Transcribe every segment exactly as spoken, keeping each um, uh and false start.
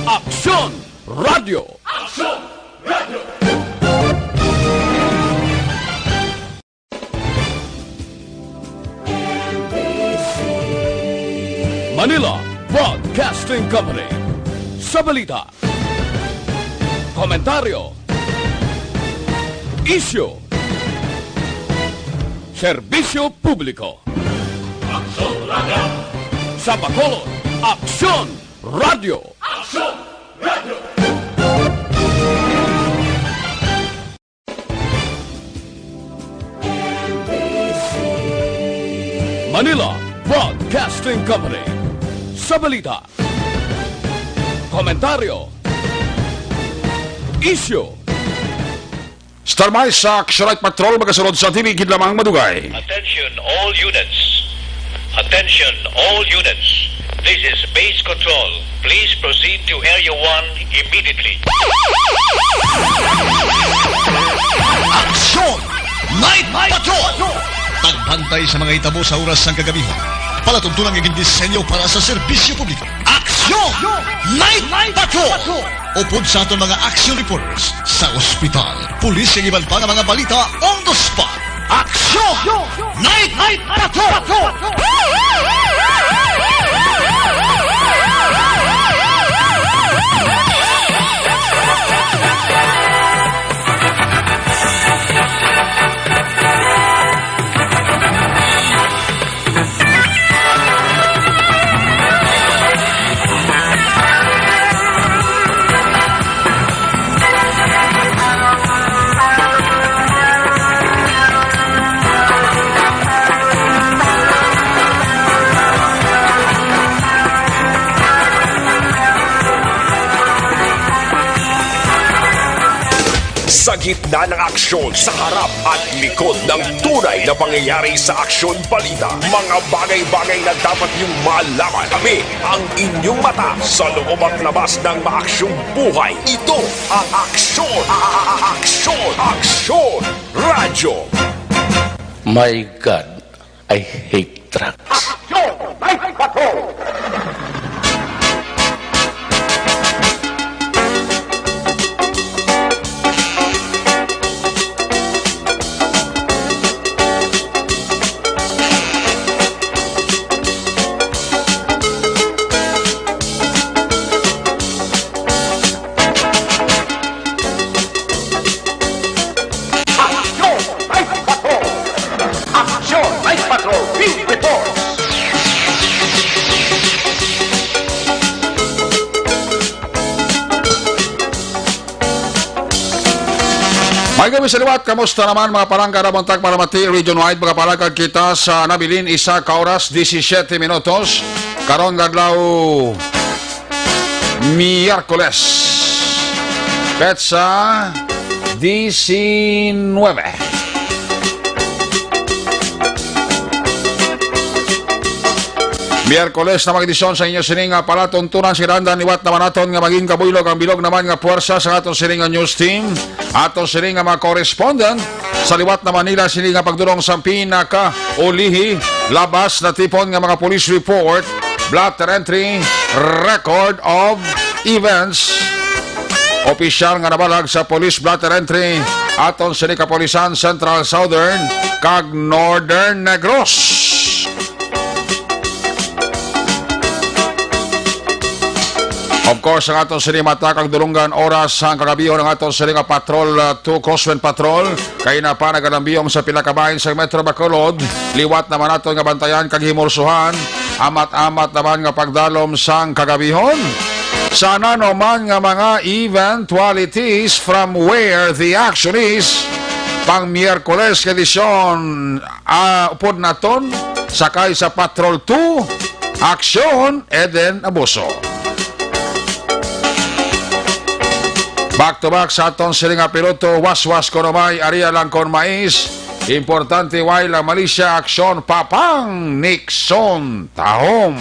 Aksyon Radio. Aksyon Radio. Manila Broadcasting Company. Sa balita, komentaryo, isyu, serbisyo publiko. Aksyon Radio. Sa Bacolod, Aksyon Radio. Aksyon Radio. Manila Broadcasting Company. Sa balita, komentaryo, isyu. Star Mais sa Action Night Patrol, magasunod sa T V, gid lamang madugay. Attention all units. Attention all units. This is base control. Please proceed to Area one immediately. Action Night Patrol! Pagbantay sa mga hitabo sa oras sang kagabihon. Palatuntunan nga gindisenyo para sa serbisyo publiko. Action Night Patrol! Upod sa aton mga action reporters sa ospital, pulis, kag iban pa nga mga balita on the spot. Action Night Patrol! Sa gitna ng aksyon, sa harap at likod ng tunay na pangyayari sa Aksyon Balita, mga bagay-bagay na dapat niyong malaman. Kami ang inyong mata sa loob at labas ng maaksyong buhay. Ito ang Aksyon, a-, a-, a-, Aksyon, Aksyon Radyo. My God, I hate trucks. Aksyon! Night Patrol! Aksyon! Night Patrol! Aksyon! Night Patrol! Field Reports! May gabi sa liwat. Kamusta naman, mga palangga, na buntag para mati region wide? Mga palangga, kita sa nabilin, isa ka oras, disisiete minutos. Karon nga adlaw, Miyerkules, petsa disinwebe. Miyerkules na mag-edisyon sa inyo sini nga palatuntunan. Sa hinungdan, liwat naman naton nga maging kabuylog ang bilog naman nga puwersa sa aton sini nga news team, aton sini nga mga correspondent sa liwat na Manila, sini nga pagdulong sa pinakaulihi, labas na tipon nga mga police report, blotter entry, record of events. Opisyal nga nabalag sa police blotter entry, aton sini kapulisan Central, Southern, kag Northern Negros. Of course, ang aton sini mata kag dulunggan oras sang kagabihon, ang aton sini nga Patrol, uh, two Crosswind Patrol. Kay na pa nagalambiyong sa pila ka bahin sa Metro Bacolod, liwat naman naton nga bantayan kag himursuhan, amat-amat naman nga pagdalom sang kagabihon. Sa nanuman nga mga eventualities from where the action is, pang Miyerkules nga edisyon, ah, upod naton, sakay sa Patrol two, Aksyon, Eden Abuso. Back to back sa aton sini nga piloto, waswas kuno may, aria lang kon mais. Importante, way lang malisya, aksyon, papang Nixon, tahom.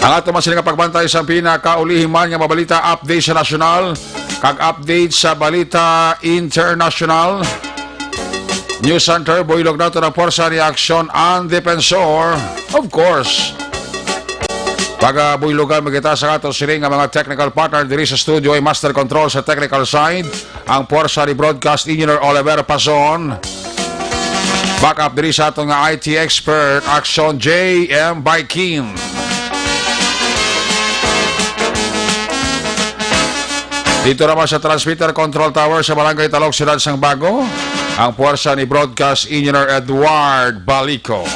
Ang ato man sini nga pagbantay sa pinakaulihi man nga mabalita, update sa nasyonal, kag update sa balita international. News Center, buylog nato ang pwersa ni Aksyon ang Defensor. Of course, pagabuylogan mo kita sa ato sini nga mga technical partner diri sa studio, ay master control sa technical side, ang pwersa ni Broadcast Engineer Oliver Pazon. Backup diri sa aton nga I T expert, Aksyon J M Baikin. Dito naman sa Transmitter Control Tower sa Barangay Talok, Siyudad sang Bago, ang pwersa ni Broadcast Engineer Edward Balico.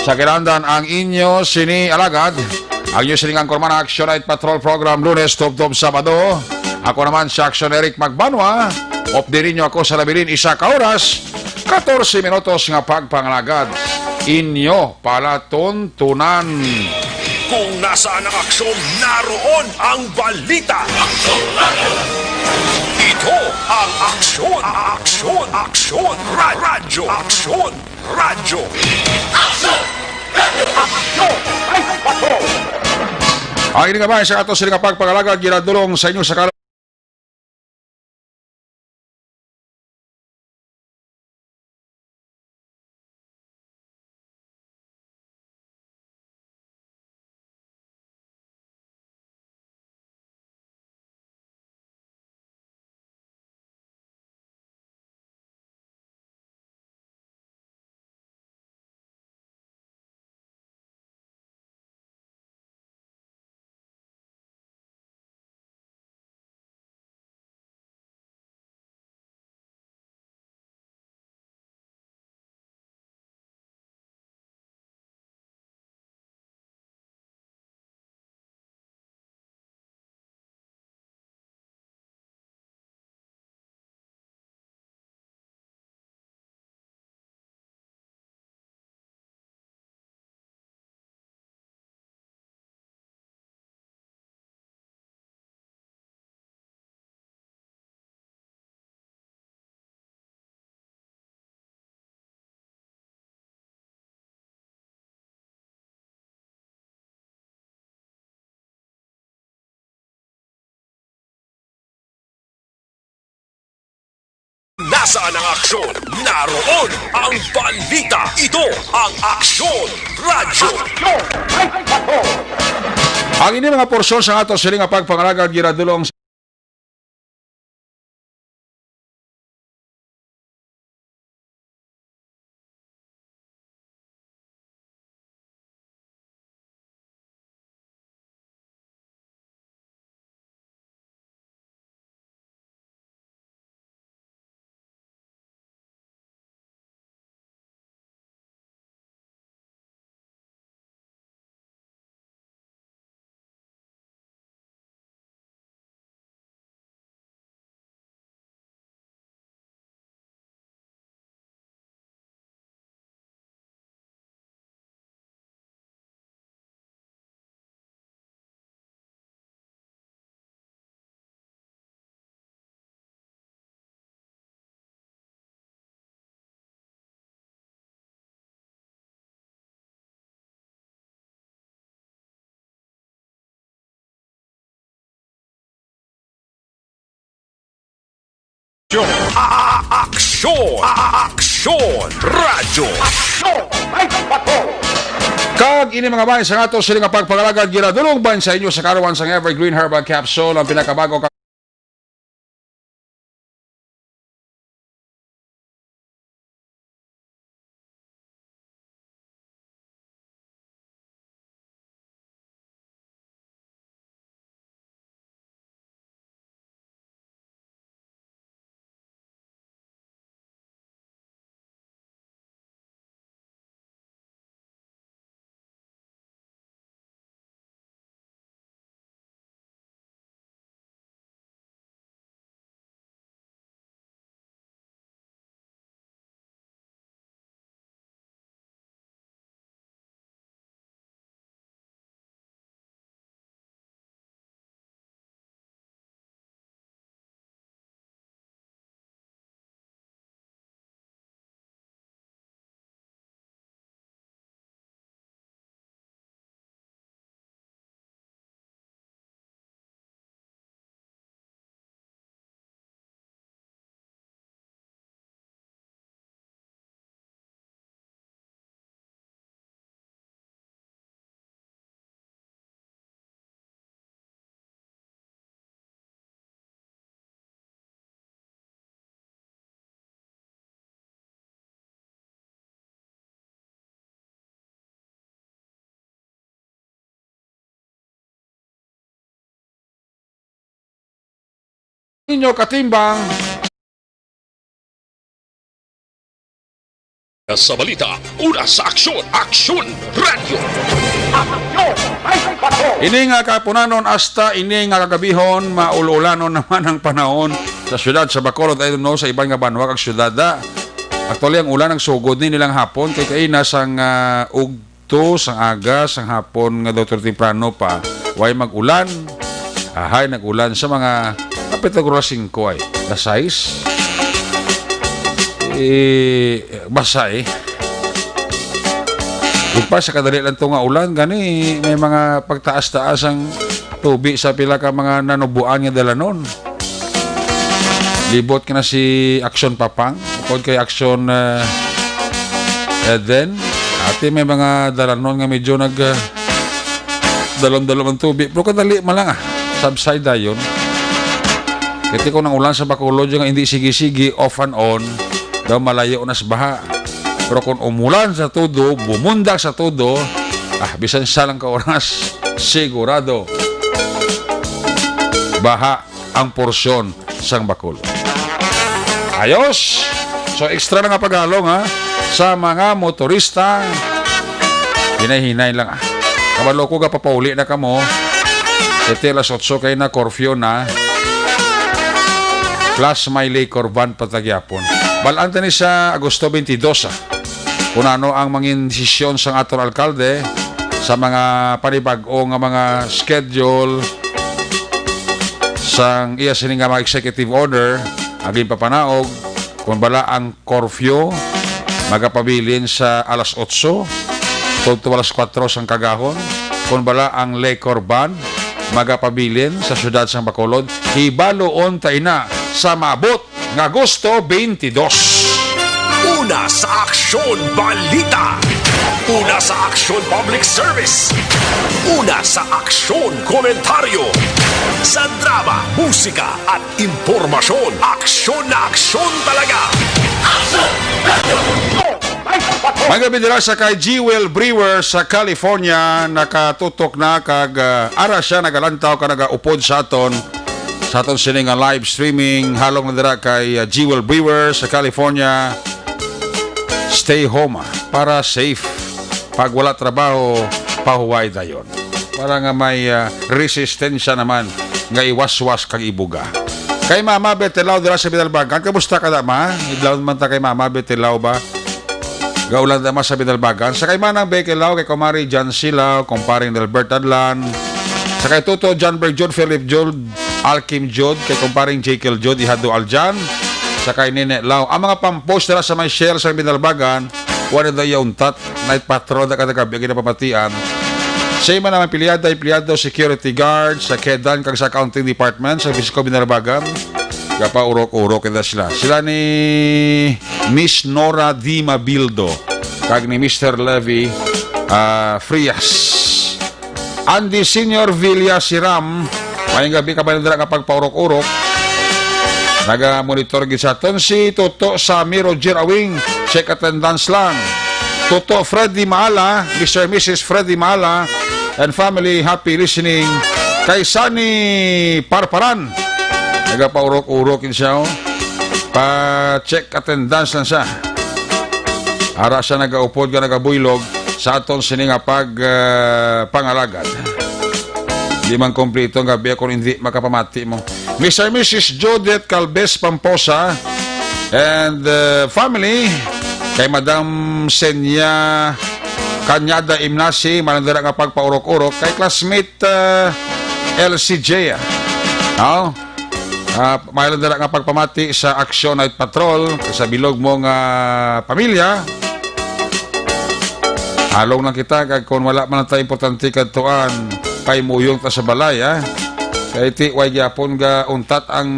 Sa kinahanglan ang inyo sini alagad, ang inyo sining anchorman, Action Night Patrol Program, Lunes tubtob Sabado. Ako naman si Action Eric Magbanwa. Update ninyo ako sa labilin isa ka oras, katorse minutos nga pagpangalagad. Inyo palatuntunan. Kung nasaan ang aksyon, naroon ang balita. Ito ang aksyon, aksyon, aksyon, ra-, radyo, aksyon, radyo. Aksyon! Radyo! Aksyon! Ay, bato! Ang ini nga bahin sa ato sini nga pagpangalagad, ginadulong sa inyo sa Nasaan ang aksyon? Naroon ang balita. Ito ang Aksyon Radyo. Ang ini mga porsyon sa ato sini nga pagpangalagad ginadulong Aksyon! Aksyon! Aksyon! Radyo! Aksyon! Ay, bato! Kag ini mga bahin sa ato sini nga pagpangalagad ginadulong ban sa inyo sa karuan sang Evergreen Herbal Capsule, ang pinakabago ka inyo katimbang. Sa balita, una sa aksyon, Aksyon Radyo. Aksyon! May bato! Ini nga kahaponanon hasta ini nga kagabihon, maul-ulanon naman ang panahon sa siyudad sa Bacolod, I don't know, sa iban nga banwa kag siyudad, da. Actually, ang ulan ang sugod ni nilang hapon kay kaina sang, ah, ugto, sang aga, sang hapon nga daw temprano pa, way mag-ulan. Ahay, nag-ulan sa mga kapit na oras singko ay, alas sais. Eh, basa eh. Di pa sa kadali lang to nga ulan, gani may mga pagtaas-taas ang tubi sa pila ka mga nanubuan nga dalanon. Libot ka na si Aksyon Papang, bukod kay Aksyon, ah, Eden. Ati may mga dalanon nga medyo nag, ah, dalom-dalom ang tubi. Pero kadali man lang, ah. Subside dayon. Kasi kung ang ulan sa Bacolod nga hindi sige-sige, off and on, daw malayo na sa baha. Pero kung umulan sa todo, bumundag sa todo, ah, bisan sa lang ka oras, sigurado, baha ang porsyon sang Bacolod. Ayos! So, extra na nga paghalong, ha, sa mga motorista. Hinay-hinay lang, ah. Kabalo ko, gapapauli na kamo. Iti alas otso kay na curfew na. Plus may liquor ban pa tagyapon. Balaan ta ni sa Agosto twenty-dos, ah. Kung ano ang mangin desisyon sang aton alkalde sa mga panibag-o nga mga schedule sang iya sini nga mga executive order, ang ginpapanaog, kung bala ang curfew magapabilin sa alas otso tubtob alas kuwatro sang kagahon, kung bala ang liquor ban magapabilin sa siyudad sang Bacolod, hibaluon ta ina sa maabot nga Agosto twenty-dos. Una sa Aksyon Balita. Una sa Aksyon Public Service. Una sa Aksyon Komentaryo. Sa drama, musika, at impormasyon, aksyon na aksyon talaga. May gabi dira sa kay Jewel Brewer sa California, nakatutok na kag, ah, ara siya nagalantaw ka nagaupod sa aton, sa aton sini nga live streaming. Halong na dira kay, ah, Jewel Brewer sa California. Stay home, ah, para safe. Pag wala trabaho, pahuway dayon. Para nga may, ah, resistensya naman nga iwaswas kag ibuga. Kay Mama Betelao dira sa Binalbagan, kamusta ka, da, ma? Idlawon man ta kay Mama Betelao ba? Gaulan da, ma, sa Binalbagan. Sa kay Manang Bekelao, kay Kumari Jan Silao, Kumparing Delbert Adlan. Sa kay Toto John Berjud, Philip Jud, Alkim Jud, kay Kumparing Jekyll Jud, Ihado Aljan. Sa kay Nene Lao. Ang mga pampos dira sa may shell sa Binalbagan, wala na iya untat. Night patrol na kada gabi ang ginapamatian. Same naman, empleyada, empleyado, security guard sa Kedan kag sa accounting department sa Bisco Binalbagan. Gapaurok-urok kita sila. Sila ni Miss Nora D. Mabildo kag ni Mister Levy, ah, Frias. Andy Senior Villa Siram, mayong gabi ka ba nila nga pagpaurok-urok? Naga-monitor gid sa aton si Toto Sammy Roger Awing, check attendance lang. Toto Freddy Maala, Mister Missus Freddy Maala, and family, happy listening. Kay Sunny Parparan, nagapaurok-urok yun siya, oh. Pa-check attendance lang siya. Ara siya nagaupod nga nagabuylog sa aton sini nga pag, ah, pangalagad. Di man kompleto nga biya kung hindi makapamati mo. Mister Missus Judith Calves Pamposa and, ah, family, kay Madam Senya Cañada Imnasi, malandira nga pagpaurok-urok, kay classmate, ah, L C J, ah. No? Ah, may lang dala nga pagpamati sa Action Night Patrol sa bilog mo nga pamilya. Halong lang kita, kag kung wala man ta importante kadtuan, paimuyong ta sa balay, ha? Kay ti, way gyapon ga untat ang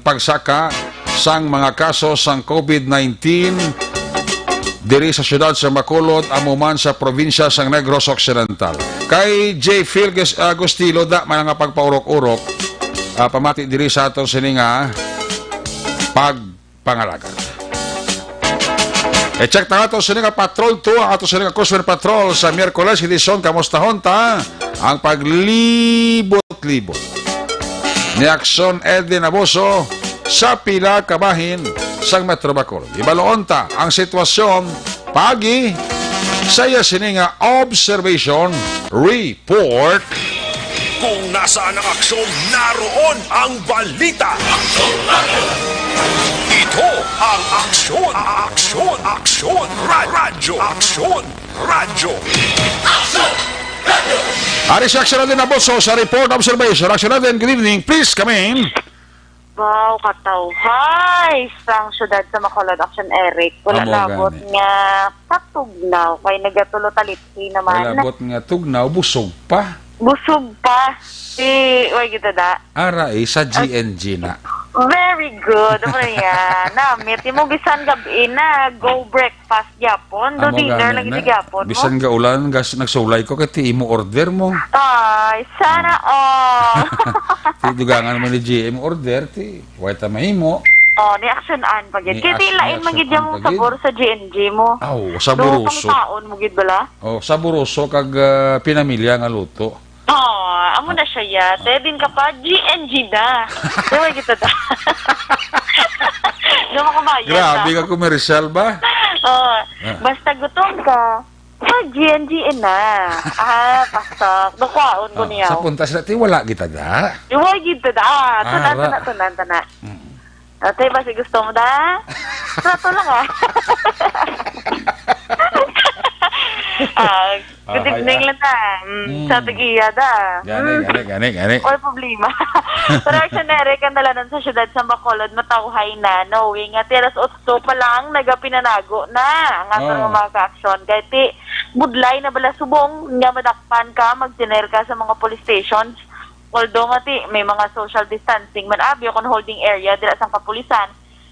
pagsaka sang mga kaso sang COVID nineteen diri sa siyudad sa Bacolod, amo man sa probinsya sang Negros Occidental. Kay J. Phil Gus-, Agustilo, da man nga pagpaurok-urok, ah, pamati diri sa aton sini nga pagpangalagad. I-check ta ato sini nga Patrol two, ang ato sini nga Customer Patrol sa Miyerkules edisyon. Kamustahon ta ang paglibot-libot ni Action Edwin Aboso, sa pila ka bahin sang Metro Bacolod. Ibaloon ta ang sitwasyon paagi sa iya sini nga observation report. Kung nasaan ang aksyon, naroon ang balita. Ito ang Aksyon, Aksyon, Aksyon Radyo, Aksyon Radyo. Ari si Aksyon Natin Abuso sa report observation. Aksyon Natin, good evening. Please come in. Wow, katawhay sang syudad sa Bacolod, Aksyon Eric. Wala Amo labot gani. Nga patugnaw, kay nagatulo talithi naman. Wala labot nga tugnaw, busog pa. Busog pa. Si, way kita da. Ara, eh, sa G N G na. Very good. Ano na yan? Namit. Imo bisan gabi na, go breakfast gyapon. Do Amo dinner gani lagi na. Gyapon mo. Bisan ga ulan, gas, nagsulay ko, kay ti imo order mo. Ay, sana all. Ti dugangan mo ni G M order, ti. Way ta mahimo. Oh, ni aksyonan pa gid. Ni Kay ti lain man gid aksyonan yung pa gid. Sabor sa G N G mo. Aw, saboroso. Taon mo gid bala? Oh, saboroso kag, ah, pinamilya nga luto. Oh, amo na siya ya. Te, din ka pa, G N G na. Di ba kita ta? Di ba kabayan Grabe ta? Ka commercial ba? Oh, Ah. Basta gutom ka. Ah, G N G na. Ah, pasok. Nukwaon ko Ah, niya. Sa punta sila, ti wala kita da. Iway gid ta da. Ah, tana, Ara. Tana, tana, tana. Mm. Ate, basi gusto mo da? Trato lang, ah. Ah, good Ah, evening hi, ah. Lang ta. Mm, Mm. Sa tag-iya da. Gani, Mm. Gani, gani, gani. Wala problema. Pero action na, Eric, ang dalanan sa syudad sa Bacolod, matawhay na. Knowing nga, ti alas otso pa lang, nagapinanago na ang aton Oh. Nga mga ka-aksyon. Kay ti, budlay na bala subong nga madakpan ka, magtiner ka sa mga police stations. Although nga ti, may mga social distancing man, abi, o kung holding area, dira sang kapulisan.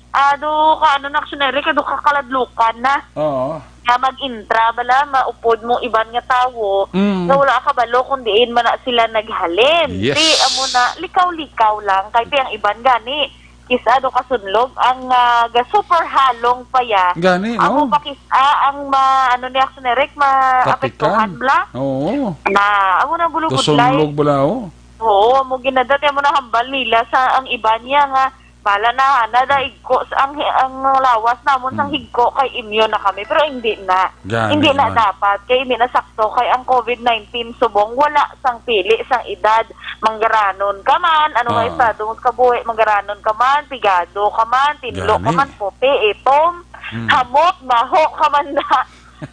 Ah, do ka, ano na, action area, ka do ka kaladlukan na. Oo. Nga mag-intra, bala, maupod mo iban nga tawo, Mm. nga wala ka balo kung diin man na sila naghalin. Yes. Ti, amo na, likaw-likaw lang. Kay ti ang iban gani, kis-a do kasunlog, ang, ah, ga super halong pa ya. Gani, Amo no? Pa kis-a ang ma-, ano ni action area, maapektuhan Tapikan. Bala. Oo. Na, amo na bulubudlay. Kasunlog bala, oh. Oo, amo ginadati, amo na hambal nila sa ang iban niya nga Bala na, na da igko sa ang, ang lawas namon sang Hmm. higko kay immune na kami, pero hindi na. Gani Hindi na man. Dapat kay hindi na sakto kay ang covid nineteen subong wala sang pili sang edad, manggaranon ka man, ano nga Ah. Estado mo sa kabuhi, manggaranon ka man, pigado ka man, tinlo ka Gani. Man, puti, itom, Hmm. Hamot, baho ka man na.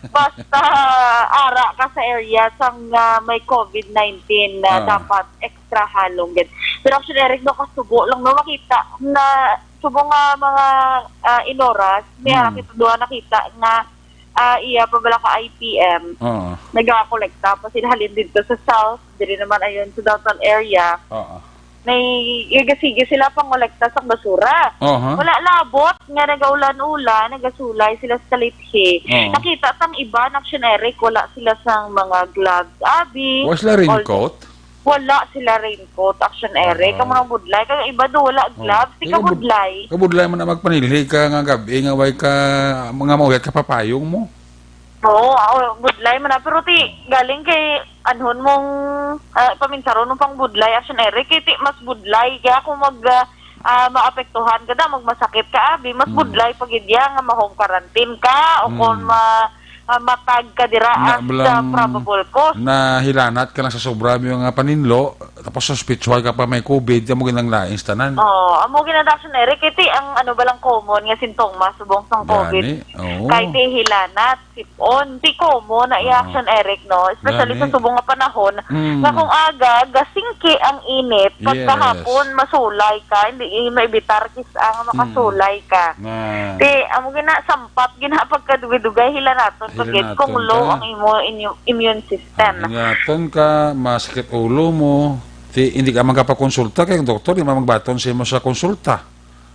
Basta ara ka sa area sang, ah, may covid nineteen na Ah. Dapat extra halong gid. Pero actually, Eric, no, kasubo lang, no, makita na subo nga mga, ah, inoras, may Mm. Ara kita duha nakita nga, ah, iya pa bala ka I P M. Oo. Nagakolekta pa sila halin dito sa south, diri naman ayon sa downtown area. Oo. May, sige sila pangolekta sa basura. Aha. Wala labot nga nagaulan-ulan, nagasulay sila sa talithi. Oo. Nakita tang iba, action Eric, wala sila sang mga gloves. Abi, Wa sila all raincoat? Wala sila raincoat, action Eric. Aha. Ang mga budlay, kay iba do wala Oh. gloves, di ka Kay bud-, budlay. Kabudlay man na magpanilhi ka nga gabi nga way ka, mga mauyat ka papayong mo. Oo, ako, budlay man na. Pero ti, galing kay anhon mong, ah, paminsaron mo pang budlay, action Eric, kay ti, mas budlay kaya kung mag, ah, ah, maapektuhan ka da, magmasakit ka, abi, mas Mm. budlay pa gid ya nga ma-home quarantine ka, o kung Mm. ma-, ah, matag ka dira Nga as the blang probable cause. Nahilanat ka lang sa sobra mo nga paninlo, tapos suspitsuhan ka pa may covid, amo ginang lain sa tanan. Oo, amo gina action Eric, iti ang ano ba lang common nga sintomas subong sang covid. Gani, oo. Kay ti hilanat, sip-on, ti common na i-action Eric, no? Especially Gani. Sa subong nga panahon, Mm. Nga kung aga, gasingki ang init, Yes. Pagkahapon, masulay ka, hindi, hindi maibitar kis ang makasulay ka. Mm. Na. Ti, amo gina, sampat, gina, pagkadugay-dugay, hilanaton Hilanaton pagid kung low ka. Ang imo, inyo, immune system. Hilanaton ka, masakit ulo mo, ti, hindi ka magpakonsulta kay ang doktor, di man magbaton sa imo sa konsulta.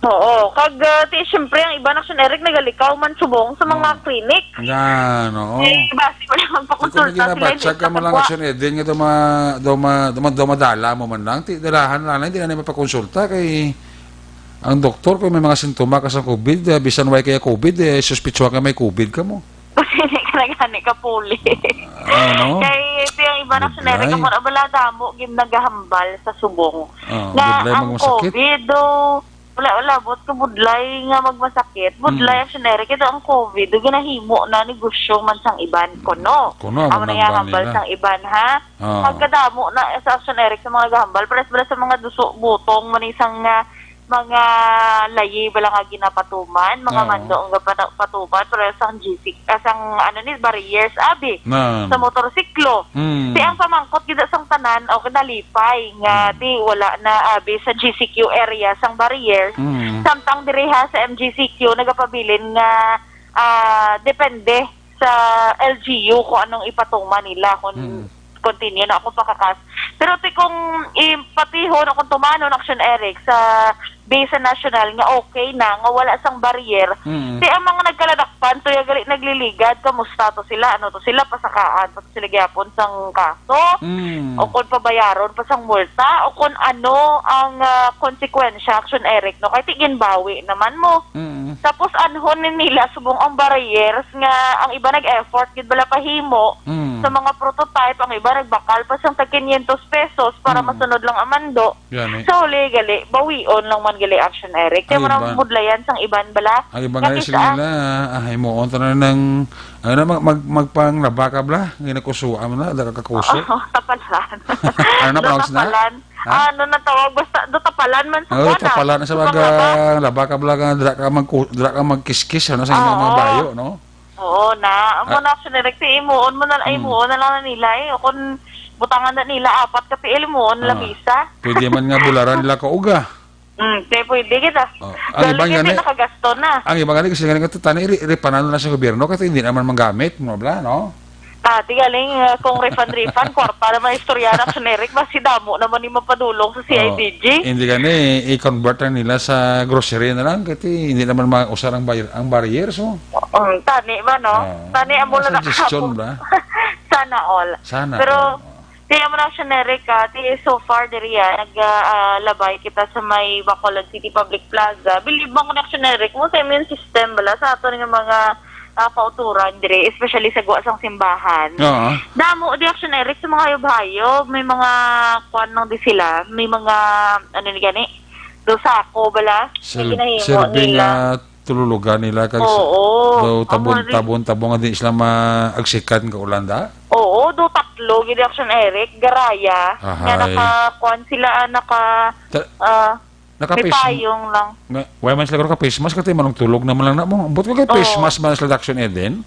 Oo, kag, ah, ti, siyempre, ang iba action Eric, nagalikaw man subong sa mga Ah. Clinic. Yan, oo. Eh, basi wala magpakonsulta Kung sila, hindi ginabatsag ka man lang, kasagwa. Action Eden, nga duma-, duma-, duma-, dumadala mo man lang, ti, dalahan lang, hindi na niya mapakonsulta kay ang doktor, kung may mga sintoma ka sa covid, eh, bisan way kaya covid, eh, suspitsuhan ka may covid ka mo. Kasi hindi ka nagani ka puli. Ah, ano? Kay, ti, ang iba action Eric, Budlay. Ang mga abala damo, gin naghahambal sa subong. Ah, Na budlay ang magmasakit. COVID, do, la-, labot ka budlay nga magmasakit, budlay Mm. ang generic, ito ang COVID, do ginahimo na negosyo man sang iban, kuno. Kuno, Amo amo na nang nga hambal nila. sang iban, ha? Oo. Pagkadamo na sa Action Eric sa mga gahambal, pares bala sa mga duso butong man isang, ah, mga layi bala nga ginapatuman, mga Oo. mando ang gapata-, patuman, pares ang G C, ah, sang, ano ni, barriers, abi, Na. sa motorsiklo. Mm. Ti ang pamangkot gid sang tanan, o kinalipay nga Mm. ti wala na, abi, sa G C Q area sang barriers, Mm. samtang diri ha sa M G C Q nagapabilin nga, ah, depende sa L G U kung anong ipatuman nila, kung Mm. continue na akong pakakas. Pero ti kung ipatihon o kung tumanon, Action Eric, sa base sa national nga okay na, nga wala sang barrier, Mm. ti ang mga nagkaladakpan, tuya gali nagliligad, kamusta to sila, ano to sila, pasakaan pa to sila gyapon sang kaso, Mm. o kung pabayaron pa sang multa, o kung ano ang, ah, konsekwensya, Action Eric, no? Kay ti ginbawi naman mo. Mm. Tapos anhon ni nila subong ang barriers nga ang iba nag-effort gid bala pahimo Mm. sa mga prototype, ang iba nagbakal pa sang tag quinientos pesos para Mm. masunod lang ang mando. Gani. Sa huli gali, bawion lang man gali, Action Eric. Kaya Ang mo na iba. budlayan sang iban bala. Ang iba Nga nga kis-, sila ah, nila, ah, himuon to na ng, ano na, mag-, mag-, magpanglaba ka bala. Ginakusuan mo na, dala ka kuso. Oo, tapalan. Ano na, Do pronounce na? tapalan. Ha? Ano na tawag? Basta, do tapalan man sa Oh, kuwan, ah. tapalan sa Sa mga panglaba. laba ka bala nga, dala ka magku-, dala ka magkiskis, ano, sa inyong mga Oo. bayo, no? Oo na. Amo Ah. na, Action Eric, ti imuon mo na, Mm. imuon na lang na nila, eh. O kung butangan na nila, apat ka piil, imuon na Ah. lamisa. Pwede man nga bularan nila ka uga. Mm, kaya pwede kita. Oh, ang Lalo iban kaya gani, nakagasto na. ang iban gani kasi gani nga, "Tani, ri-, ripanan na sa gobyerno, kasi hindi naman magamit, bla, bla," no? Ah, ti galing, ah, kung refund, refund, kwarta naman istorya na, Action Eric, basi damo naman yung mapadulong sa Oh, C I D G. hindi gani, i-convert na nila sa grocery na lang, kasi hindi naman mausar ang bar-, ang barrier, so. Mm, tani ba, no? Ah, Tani, amo na suggestion nakahapon. ba? Sana all. Sana Pero, all. Kaya mo na, Action Eric, ah, ti so far diri, ah, nag, ah, ah, labay kita sa may Bacolod City Public Plaza. Believe mo ko na, Action Eric, mo sa immune system bala sa ato nga mga, ah, kauturan diri, especially sa gwa sang simbahan. Oo. Damo di, Action Eric, sa mga hayop-hayop, may mga kwan lang di sila, may mga, ano ni gani, do sako bala, Sil-, ginahimo silbing, nila. ah, tululugan nila kag s-, Oo. daw Amo tabon, ni. tabon, tabon nga di sila maagsikan ka ulan da? Oo, do tatlo gid, Action Eric, garaya. Nga Ahay. nakakuan sila, ah, naka, Ta-, ah, naka-face may payong lang. Nga, wala man sila ka-face mask, kati manong tulog naman lang na mo. Ambot ko kay face Oo. mask man sila, Action Eden?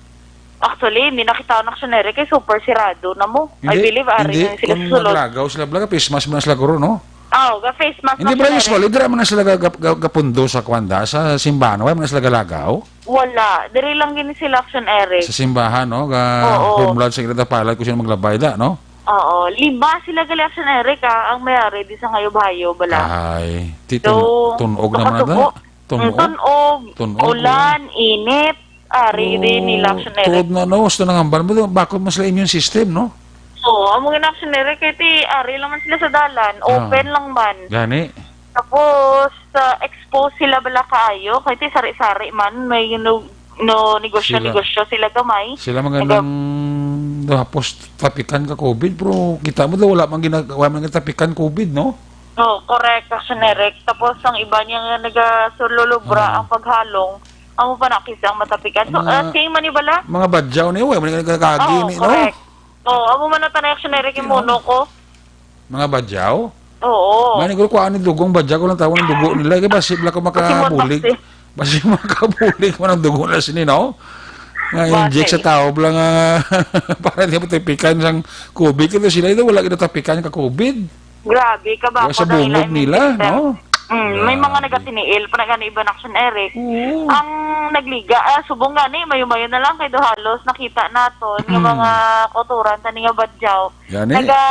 Actually, hindi nakita ko na, Action Eric, kay super sirado na mo. I Hindi, believe, ari hindi. na sila Kung sulod. naglagaw sila, bala, face mask man sila guro, no? Oh, ga-face mask Hindi, na bala, sila, usually, eh. dira man na sila ga-, ga-, ga-, gapundo sa kwanda, sa simbahan, wala man na sila galagaw? Wala. Diri lang gini sila, Action Eric. Sa simbahan, no? Ga Oo. humlad sa ila palad kung sino maglabay da, no? Oo. Lima sila gali, Action Eric, ah, ang may-ari di sa Hayob-Hayob, bala. Ay, ti-, tun-, So, tunog naman na da. nakasubo. Tunog. Mm, tunog, Tunog, ulan, oh. init. Ari, di nila, Oh, Action Eric. tuod na, no? Gusto nang hambal mo, bakod mo sila immune system, no? Oo, amo nga, Action Eric, kay ti, ari lang man sila sa dalan, Ah. open lang man. Gani. Tapos, sa expose sila bala kaayo, kay ti sari-sari man, may no, no negosyo, Sila. negosyo sila gamay. Sila man Nagam- gandang, no, hapos tapikan ka COVID, pero kita mo daw, wala man ginag-, wala man ginatapikan COVID, no? Oh, correct, Action Eric. Tapos, ang iba niya nga nagasululubra Ah. ang paghalong, amo pa na kisa ang matapikan. So, Mga, ah, same man ni bala? mga badyaw ni, uy, mga nagkakagi Oh, ni, no? correct. Oh, amo man na tanay, Action Eric, yung Sino? mono ko. Mga badyaw? Oo. Mani ko, kuhaan ni dugong badyaw ko lang tawon ang dugo nila. Kaya ba, sibla ko Kasi mo makabulig. toxic. Basi makabulig man ang dugo na sini, no? Nga Basi. inject sa tao lang, ah, para di mo tapikan sang COVID. Kaya sila ito, wala ginatapikan ka COVID. Grabe, kabago Wala sa na nila bungog immune nila, system. no? Mm, may mga Grabe. nagatiniil pa na gani iba na, Action Eric. Oo. Ang nagliga, ah, subong gani, mayo-mayo na lang kay do halos nakita naton nga Mm. mga kauturan tani nga badyaw. Gani? Naga,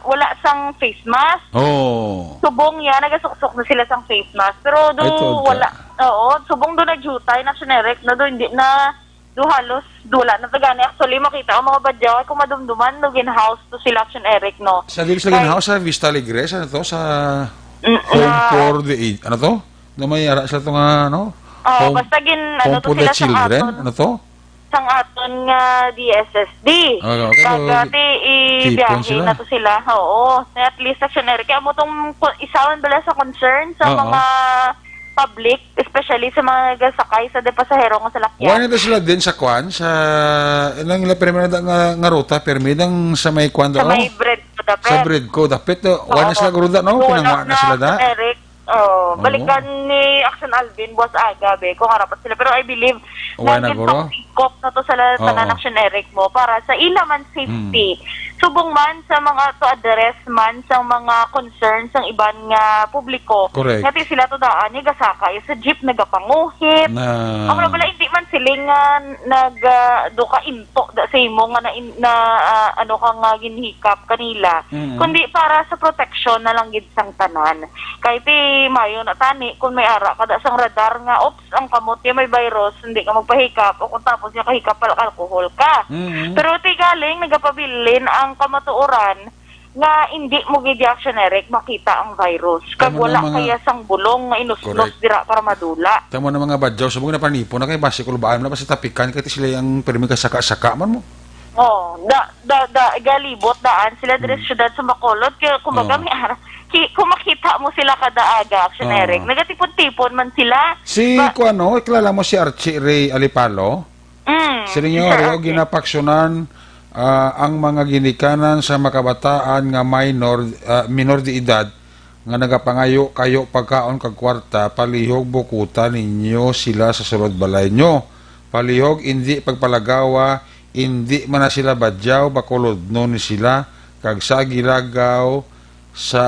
wala sang face mask. Oo. Subong niya, nagasuksok na sila sang face mask. Pero do Ay, tuod ka. wala, oo, subong do nagjutay na, Action Eric, no, do hindi na, do halos, do wala na to gani. Actually, makita ang mga badyaw, ay kung madumduman, no, ginhouse to sila, Action Eric, no? Sa, di sila Kay ginhouse sa Vista Alegre, sa ano to? Sa Mm, Home na for the Age, ano to? Na may ara sila to nga, ano? Oo, Home, basta gin-, ano Home to for the sila sa Children, aton. ano to? Sang aton nga D S S D. Oo, pero Kag, ah, ti, tipon ibiyahe sila. na to sila. Oo. At least, Action Eric. Kaya mo tong ku-, isaon bala sa concern sa Oo. mga public, especially sa mga nagasakay sa de pasahero nga salakyan. Wala na sila din sa kwan, sa, ilang ila permi na nga, nga ruta, permi dang sa may kwan Sa daw? May bread ko Sa dapit. Bread ko, dapit, no? Wala na Oo. sila guro da, no? Wala Pinanguha na na, sila da? Eric. Oh, Oo. balikan ni Action Alvin, buwas aga, be, kung harapat sila. Pero I believe, Wala na, nandun guro? pang singkop na to sa la-, Oo. tanan Action Eric mo para sa ila man safety. Mm. Subong man sa mga to address man sa mga concerns sang iban nga publiko, Correct. nga ti sila to daan, ni gasaka, sa jeep nagapanguhit. Na Amo na bala, hindi man siling nga nag, ah, do ka into da sa imo nga na, na, ah, ano ka nga ginhikap kanila, Mm. kundi para sa proteksyon na lang gid sang tanan. Kay ti mayo na tani kung may ara ka da sang radar nga, "Oops, ang kamot niya may virus, hindi ka magpahikap," o kung tapos niya kahikap pala alcohol ka. Mm. Pero ti galing nagapabilin ang kamatuoran nga hindi mo gid Action Eric makita ang virus. Kag Tama wala na mga kaya sang bulong nga inusnos Correct. dira para madula. Tama na mga badyaw, subong na panipon na kay basi kulbaan na basi tapikan kay ti sila ang pirmi ka saka-saka man mo. Oh, da, da, da, galibot daan sila diri sa Mm. syudad sa Bacolod. Kaya, kumbaga, Oo. may ara-, ki-, kung makita mo sila kada aga, Action Oo. Eric, nagatipon-tipon man sila. Si, Ba- kuwan, no, kilala mo si Archie Ray Alipalo? Mm, Siling niya, si Sir Archie. ginapaksyonan, ah, ang mga ginikanan sa makabataan nga minor, ah, minor de edad nga nagapangayo-kayo pagkaon kag kwarta, palihog bukuta ninyo sila sa sulod balay nyo. Palihog indi pagpalagawa, indi man na sila badyaw, bakulodnon ni sila, kag sa gilagaw sa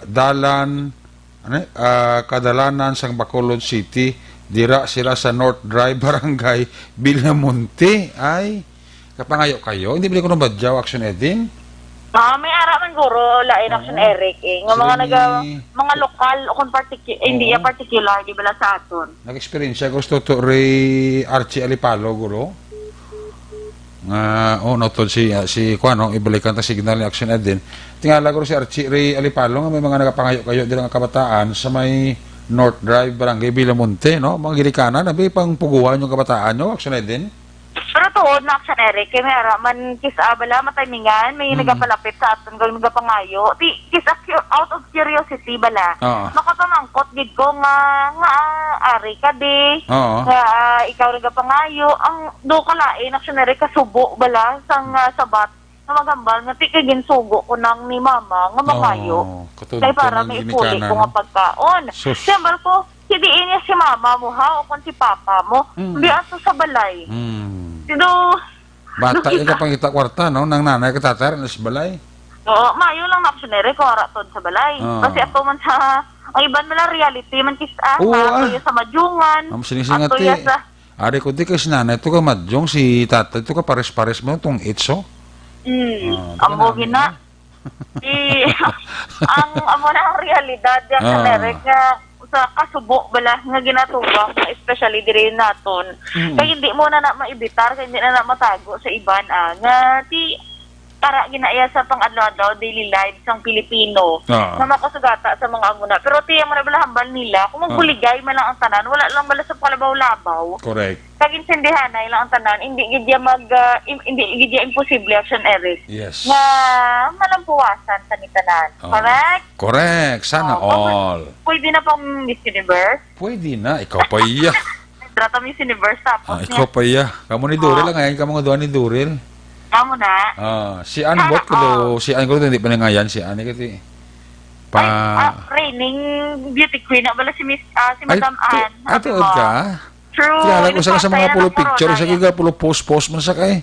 dalan, ano, ah, kadalanan sang Bacolod City, dira sila sa North Drive, Barangay Villamonte. Ay, kapangayo kayo. Hindi ba ko nabadyaw, Action Edin? Ah, may ara man guro, lain Action Oo. Eric, eh. Nga Sila mga ni naga-, mga lokal o kung particu-, eh, hindi Oo. ya particular, di ba, la sa aton? Nag-eksperyensya ko sa tuto ri Archie Alipalo, guro. Nga, oh, notod si, ah, si, kuwan, no, ibalikan ta signal ni Action Edin. Tingala, guro, si Archie ri Alipalo nga may mga nagapangayo-kayo dira nga kabataan sa may North Drive, Barangay Villamonte, no? Mga ginikanan, abi, pang puguhan yung kabataan nyo, Action Edin? Pero tuod na, Action Eric, kay may ara man kis-a bala, matimingan, may Hmm. nagapalapit sa aton kag nagapangayo. Ti, kis-a cu-, out of curiosity bala, Oo. makapamangkot gid ko nga, nga, ah, ari ka di, Oo. nga, ah, ikaw nagapangayo. Ang do ka lain, Action Eric, kasubo bala sang, ah, sabat nga maghambal nga ti kay ginsugo ko nang ni mama nga mangayo. Oo, katuntun Kay para ang may ipuli ko ginikanan, nga no? pagkaon. Sus. Siyempre ko, si diin niya si mama mo, ha, o kung si papa mo, Mm. di ato sa balay. Mm. Sino, Bata nakita. yung kapangita kwarta, no? Nang nanay ka tatay, na sa balay. Oo, mayo lang na Action Eric kung ara tod sa balay. Oo. Kasi ato man sa, ang iban nila reality man kis-, ah, Oo, nga, ah. ato yung sa Madyungan, Ang sinising ato ati. yung sa Ari ko di kay si nanay to ka madyong, si tatay to ka pares-pares mo tong itso. Mm, Ah, Amo di na gina. Di, ang amo na ang realidad diyan sa Ah. Merek nga sa kasubo bala nga ginatubang, especially diri naton. Mm. Kay hindi mo na na maibitar, kay hindi na na matago sa iban, ah, nga ti para ginaiya sa pang-adlaw-adlaw daily life sang Pilipino Ah. nga makasugata sa mga amo na. Pero ti, amo na bala hambal nila, kung Ah. magbuligay man lang ang tanan, wala lang bala sa palabaw-labaw. Correct. Kag intindihanay lang ang tanan, hindi gid ya mag, ah, im-, hindi gid ya imposible, Action Eric, Yes. nga malampuwasan ta ni tanan. Oh. Correct? Correct. Sana Oh, all. pwede na pang Miss Universe? Pwede na. Ikaw pa iya. Drata Miss Universe tapos Ah, niya. ikaw pa iya. Kamo ni Dore Ah. lang, ayan ka mga duha ni Dore. Kamo na? Ah, si Ann Ah, bot ko do, oh. si Ann ko do, hindi pa nangayan, si Ann, kasi pa Ay, ah, reigning beauty queen na bala si Miss, ah, si Ay, Madam tu-, Ann, ah, sabi tuod mo. ka? True. Kilala ko Yung sa, sa mga pastay pulo na picture, corona sa niya. giga pulo post-post man sa kay.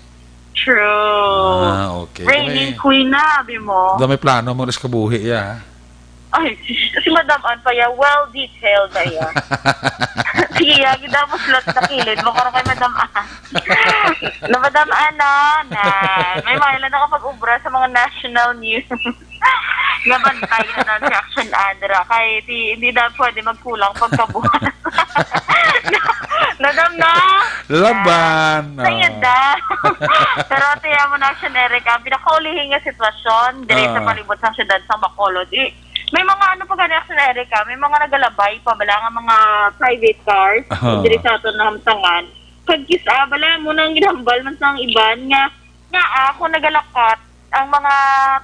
True. Ah, okay. Reigning May, queen na, abi mo. da may plano mo rin sa kabuhi, ya. Ay, si Madam Ann pa, ya. Well detailed na, ya. Sige, ya, gidamos lang sa kilid mo, karon kay Madam Ann. Na Madam Ann, no, na. May mga ilan nakapag-ubra sa mga national news. Nga bantay na daw si Action Adra. Kay di, hindi daw pwede magkulang pagkabuhat. Nadam na. Laban. Sa iyo Ah. daw. Pero tiya mo na, Action Eric, ang pinakaulihi nga sitwasyon diri sa Ah. palibot sa siyudad sa Bacolod. I-, may mga ano pa gani, Action Eric, ah, may mga nagalabay pa bala nga mga private cars Aha. diri sa aton nahamtangan. Kag kis-a, bala mo nang ginhambal man sa iban nga, nga, ah, kung nagalakat, ang mga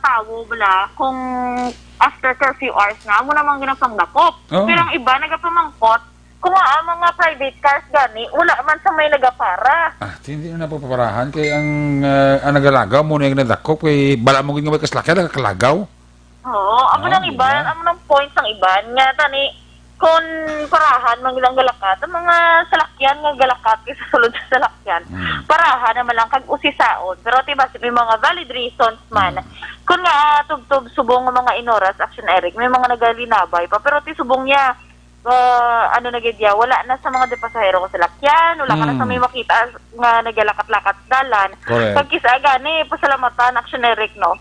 tawo bala kung after curfew hours nga, amo namang ginapanglakop. Oo. Pero ang iba nagapamangkot Kung nga ang mga private cars gani, wala man sa may nagapara. Ah, hindi na napapaparahan kay ang, ah, ang nagalagaw mo na yung nadakop kay bala mo gid nga may kaslakyan, nakakalagaw. Oo, amo Ah, nang di iban, ba? Amo nang point sang iban. Nga tani, kung parahan man gid ang galakat, ang mga salakyan nga galakat kay sa sulod sa salakyan, Mm. parahan naman lang kag usisaon. Pero ti basi may mga valid reasons man. Mm. Kung nga, ah, tubtob subong nga mga inoras, Action Eric, may mga nagalinabay pa. Pero ti subong niya, ah, ano na gid ya, wala na sa mga de pasahero ko salakyan, wala ka na sa Mm. may makita nga nagalakat-lakat dalan. Correct. Pag kisa gani, pasalamatan, Action Eric, no?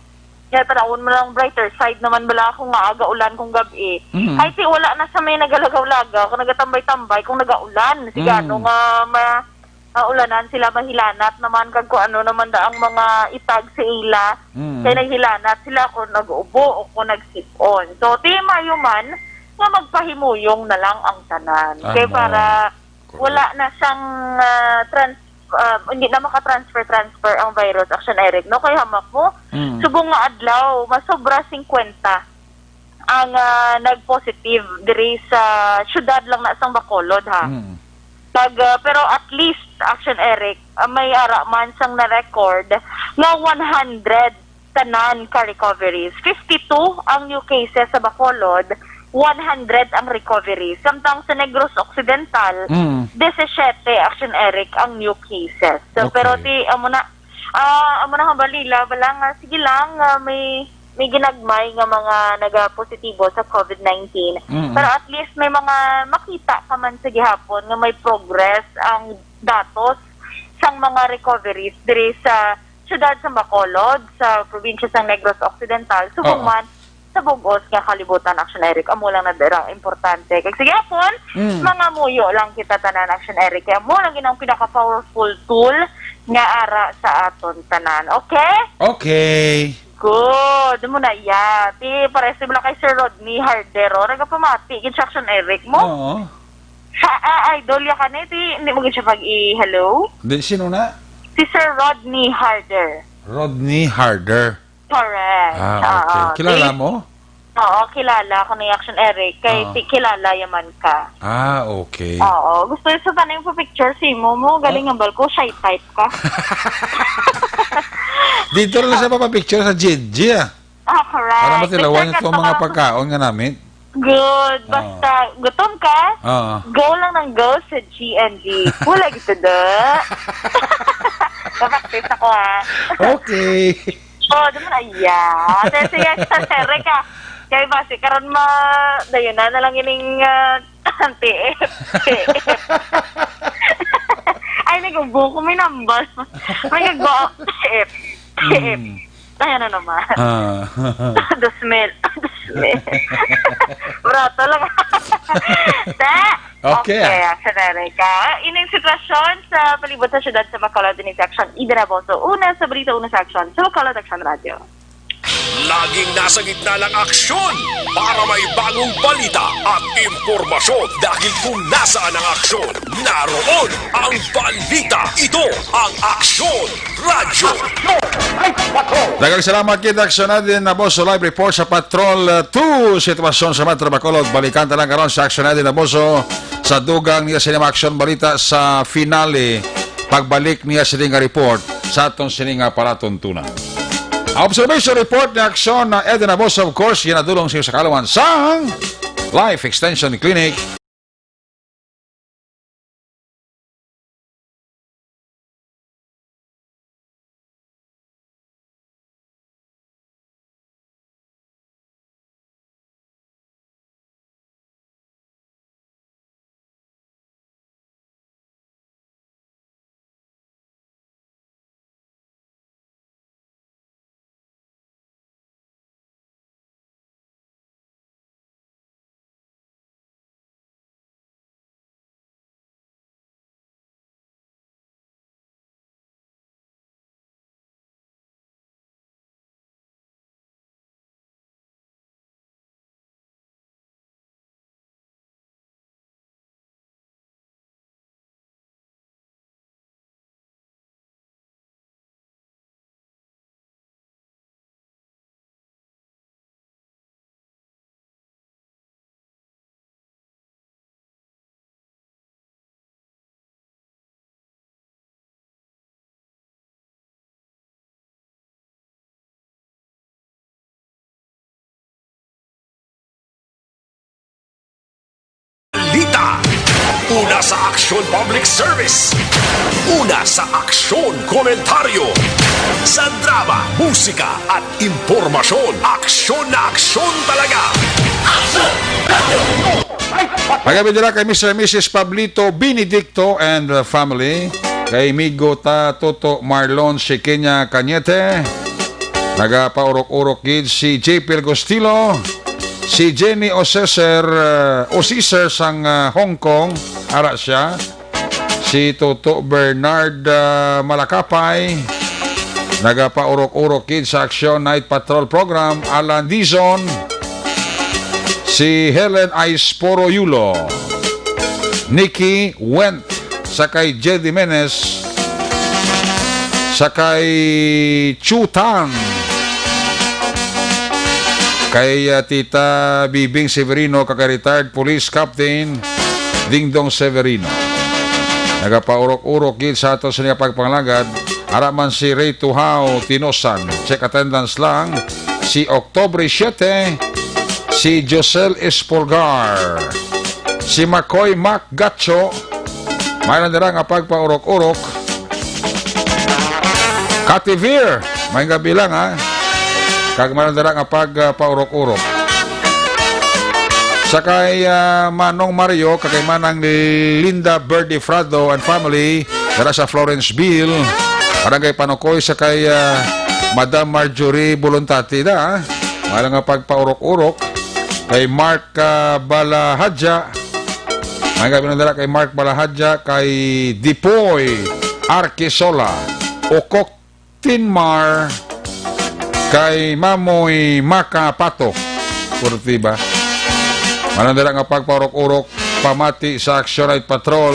Kaya tanawon mo lang brighter side naman bala kung nga aga ulan kung gabi. Mm. Ay, ti wala na sa may nagalagaw-lagaw, kung nagatambay-tambay, kung nagaulan, sigano Mm. nga ma-, maulanan sila, mahilanat naman, kag kung ano naman da ang mga itag sa ila, Mm. kay naghilanat sila kung nag-ubo o kung nagsipon. So, ti mayo man nga magpahimuyong na lang ang tanan. Kay Amo. Para Correct. Wala na sang, ah, trans-, ah, hindi na maka-transfer-transfer ang virus, Action Eric, no? Kay hamak mo, Mm. subong nga adlaw, masobra singkwenta ang, ah, nag-positive diri sa syudad lang na sang Bacolod, ha. Mm. Pag, ah, pero at least, Action Eric, ah, may ara man sang na-record nga one hundred tanan ka recoveries. Fifty-two ang new cases sa Bacolod, one hundred ang recoveries. Samtang sa Negros Occidental, Mm. disisiete, Action Eric, ang new cases. So, Okay. Pero ti, amo na, ah, amo na ang balita, wala nga, sige lang, ah, may, may ginagmay nga mga nagapositibo sa covid nineteen. Mm. Pero at least may mga makita ka man sa gihapon nga may progress ang datos sang mga recoveries diri sa siyudad sa Bacolod, sa probinsya sang Negros Occidental, subong Oo. man sa bug-os nga kalibutan, Action Eric, amo lang na dira importante. Kag sa gihapon, Mm. mangamuyo lang kita tanan, Action Eric. Kay amo lang gid ang pinaka-powerful tool nga ara sa aton tanan. Okay? Okay. Good. Amo na iya. Ti, pares mo lang kay Sir Rodney Hardero. Nagapamati gid siya, Action Eric, mo. Oo. Sa, ah, idol ya ka ni, ti, hindi mo gid siya pag-i-hello? Di, sino na? Si Sir Rodney Harder. Rodney Harder. Correct. Ah, okay. Oo, Kilala ti-, mo? Oo, kilala ko ni Action Eric. Kay Oo. ti-, kilala yaman ka. Ah, okay. Oo. Gusto sa tanong pa picture si mo mo. Galing Oh. ang bal ko, shy type ka. Dito lang siya papapicture sa G G, ah. Ah, correct. Para matilawan Picture ito ang ka mga to. pagkaon nga namin. Good. Oo. Basta gutom ka, Oo. go lang ng go sa G N D. Wala gid da. Practice ako, ha. Okay. Oh, di man, aya. Sige, sige, sa sere ka. Kay basi, karon ma-, dayon na, na lang ining, ah, T F. T F. Ay, nag-ubo ko, may nambal. May nag-go, T F. T F. Mm. Kaya na naman. Ah. Dos mil. Dos mil. Barato lang. Te, Okay, okay, ah. Action Eric, ah. Ining sitwasyon sa palibot sa siyudad sa Bacolod, ining sa Action Eden Aboso. Una sa balita, una sa aksyon. Sa Bacolod Action Radio. Laging nasa gitna ng aksyon para may bagong balita at impormasyon dahil kung nasaan ang aksyon, naroon ang balita. Ito ang Aksyon Radyo. Daghang salamat kita, Action Eden Aboso, live report sa Patrol, uh, two. Sitwasyon sa Metro Bacolod. Balikan ta lang karon sa Action Eden Aboso sa dugang niya sining aksyon balita sa finale. Pagbalik niya sining nga report sa aton sining nga palatuntunan. Ang observation report ni Aksyon na Eden Aboso, of course, ginadulong sa inyo sa kaalaman sang Life Extension Clinic. Aksyon Public Service. Una sa aksyon, komentaryo. Sa drama, musika, at impormasyon. Aksyon na aksyon talaga. Magabi dira kay Mister and Missus Pablito Benedicto and the family. Kay Migo ta Toto Marlon Shikenya Cañete. Nagapaurok-urok gid si J P Gostilo. Si Jenny Oseser, uh, Osiser sang uh, Hong Kong. Ara siya. Si Toto Bernard uh, Malakapay. Nagapaurok-urok gid sa Action Night Patrol Program. Alan Dizon. Si Helen Aisporo Yulo. Nikki Went. Sa kay Jedi Menes. Sa kay Chutan. Kay uh, Tita Bibing Severino, kag kay retired police captain Dingdong Severino. Nagapaurok-urok gid sa ato sa niya pagpanglagad. Ara man si Ray Tuhao Tinosan. Check attendance lang. Si Oktubre siete, si Josel Espolgar. Si Makoy Mac Gacho. May lang dira nga pagpaurok-urok. Kativir, may gabi lang ha. Kag may lang dira nga pagpaurok-urok. Sa kay uh, Manong Mario, kag kay Manang Linda Birdie Frado and family, dira sa Florenceville, Barangay Panukoy, sa kay uh, Madam Marjorie Buluntati da. May lang nga pagpaurok-urok. Kay Mark uh, Balahadja. May gabi lang dira kay Mark Balahadja, kay Dipoy Arquisola, Okok Tinmar, kay Mamoy Makapatok. Kurtiba. May lang dira nga pagpaurok-urok, pamati sa Action Night Patrol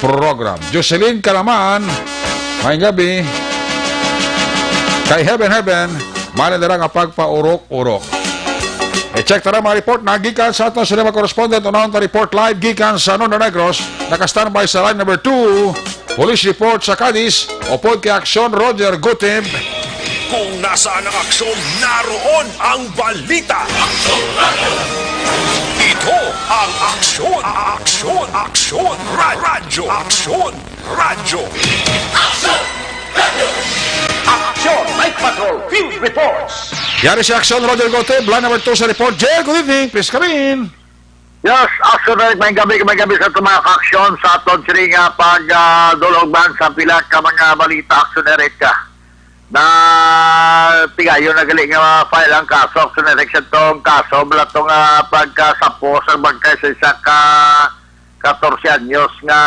program. Jocelyn Kalaman, may gabi. Kay Heaven Heaven, may lang dira nga pagpaurok-urok. I-check ta na mga report na gikan sa aton cinema correspondent. Unahon ta report live gikan sa Northern Negros. Naka-standby sa line number two. Police report sa Cadiz. Upod kay Aksyon, Roger Gutib. Kung nasaan ang aksyon, naroon ang balita. Ito ang Aksyon, Aksyon, Aksyon Ra- Radyo, Aksyon Radyo. Aksyon Night Patrol Field Reports. Yari si Aksyon, Roger Gutib. Line number two sa report. Jer, good evening. Please come in. Yes, Aksyon Eric, may gabi, may gabi sa aton mga ka-aksyon sa aton sini nga pag ah, dulog man sa pila ka mga balita, Aksyon Eric. Na tigayon na gali nga file ang kaso, Aksyon Eric, sa tong kaso, bala tong ah, pagkasapo sa bangkay sa isa ka katorse anyos nga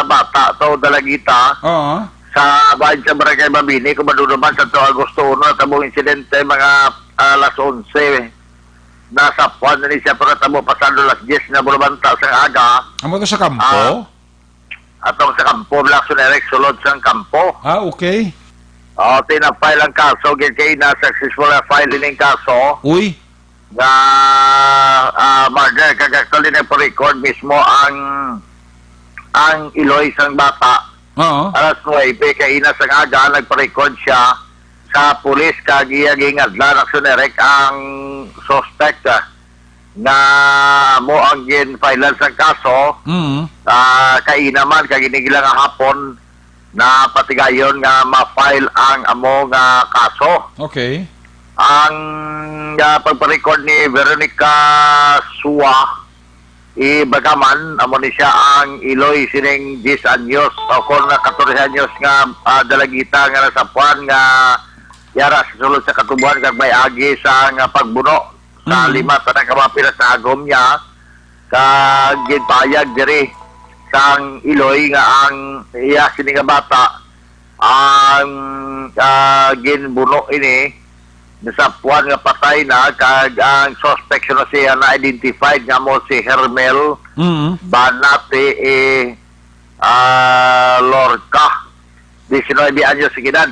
bata to, dalagita, Oo. sa bahin sa Barangay Mabini, kung maduduman sa to Agosto uno, natabong insidente mga alas onse. Nasapuan na ni siya, pero tamo pasado las diyes na bulabanta sa aga. Amo to sa kampo? Ah. Atong sa kampo, Blackson Eric, sulod sa kampo. Ah, okay. O, tinapay lang kaso, gid kay na successful na file ining kaso. Uy. Nga ah, murder, kag actually nagpa-record mismo ang ang iloy sang bata. Oo. Alas nuwebe kaina sang aga, nagpa-record siya sa pulis kag iya gingadlan, Aksyon Eric, ang suspect ah, nga mo ang gin-filean sang kaso. Mm. Ah, kaina man kag inigila nga hapon na patigayon nga ma-file ang amo nga kaso. Okay. Ang ah, pagpa-record ni Veronica Sua, i Bagaman, amo ni siya ang iloy sining diyes anyos o kon na katorse anyos nga ah, dalagita nga nasapuan nga yara sa sulod sa katubuan kag may agi sa nga pagbuno sa Mm. lima tanan ka mga pinasagom niya kag ginpahayag diri sang iloy nga ang iya sini nga bata ang ah, ginbuno ini nasapuan nga patay na kag ang suspect na siya na-identified nga mo si Hermel Mm. Banate eh, ah, Lorca, diecinuebe anyos sa edad.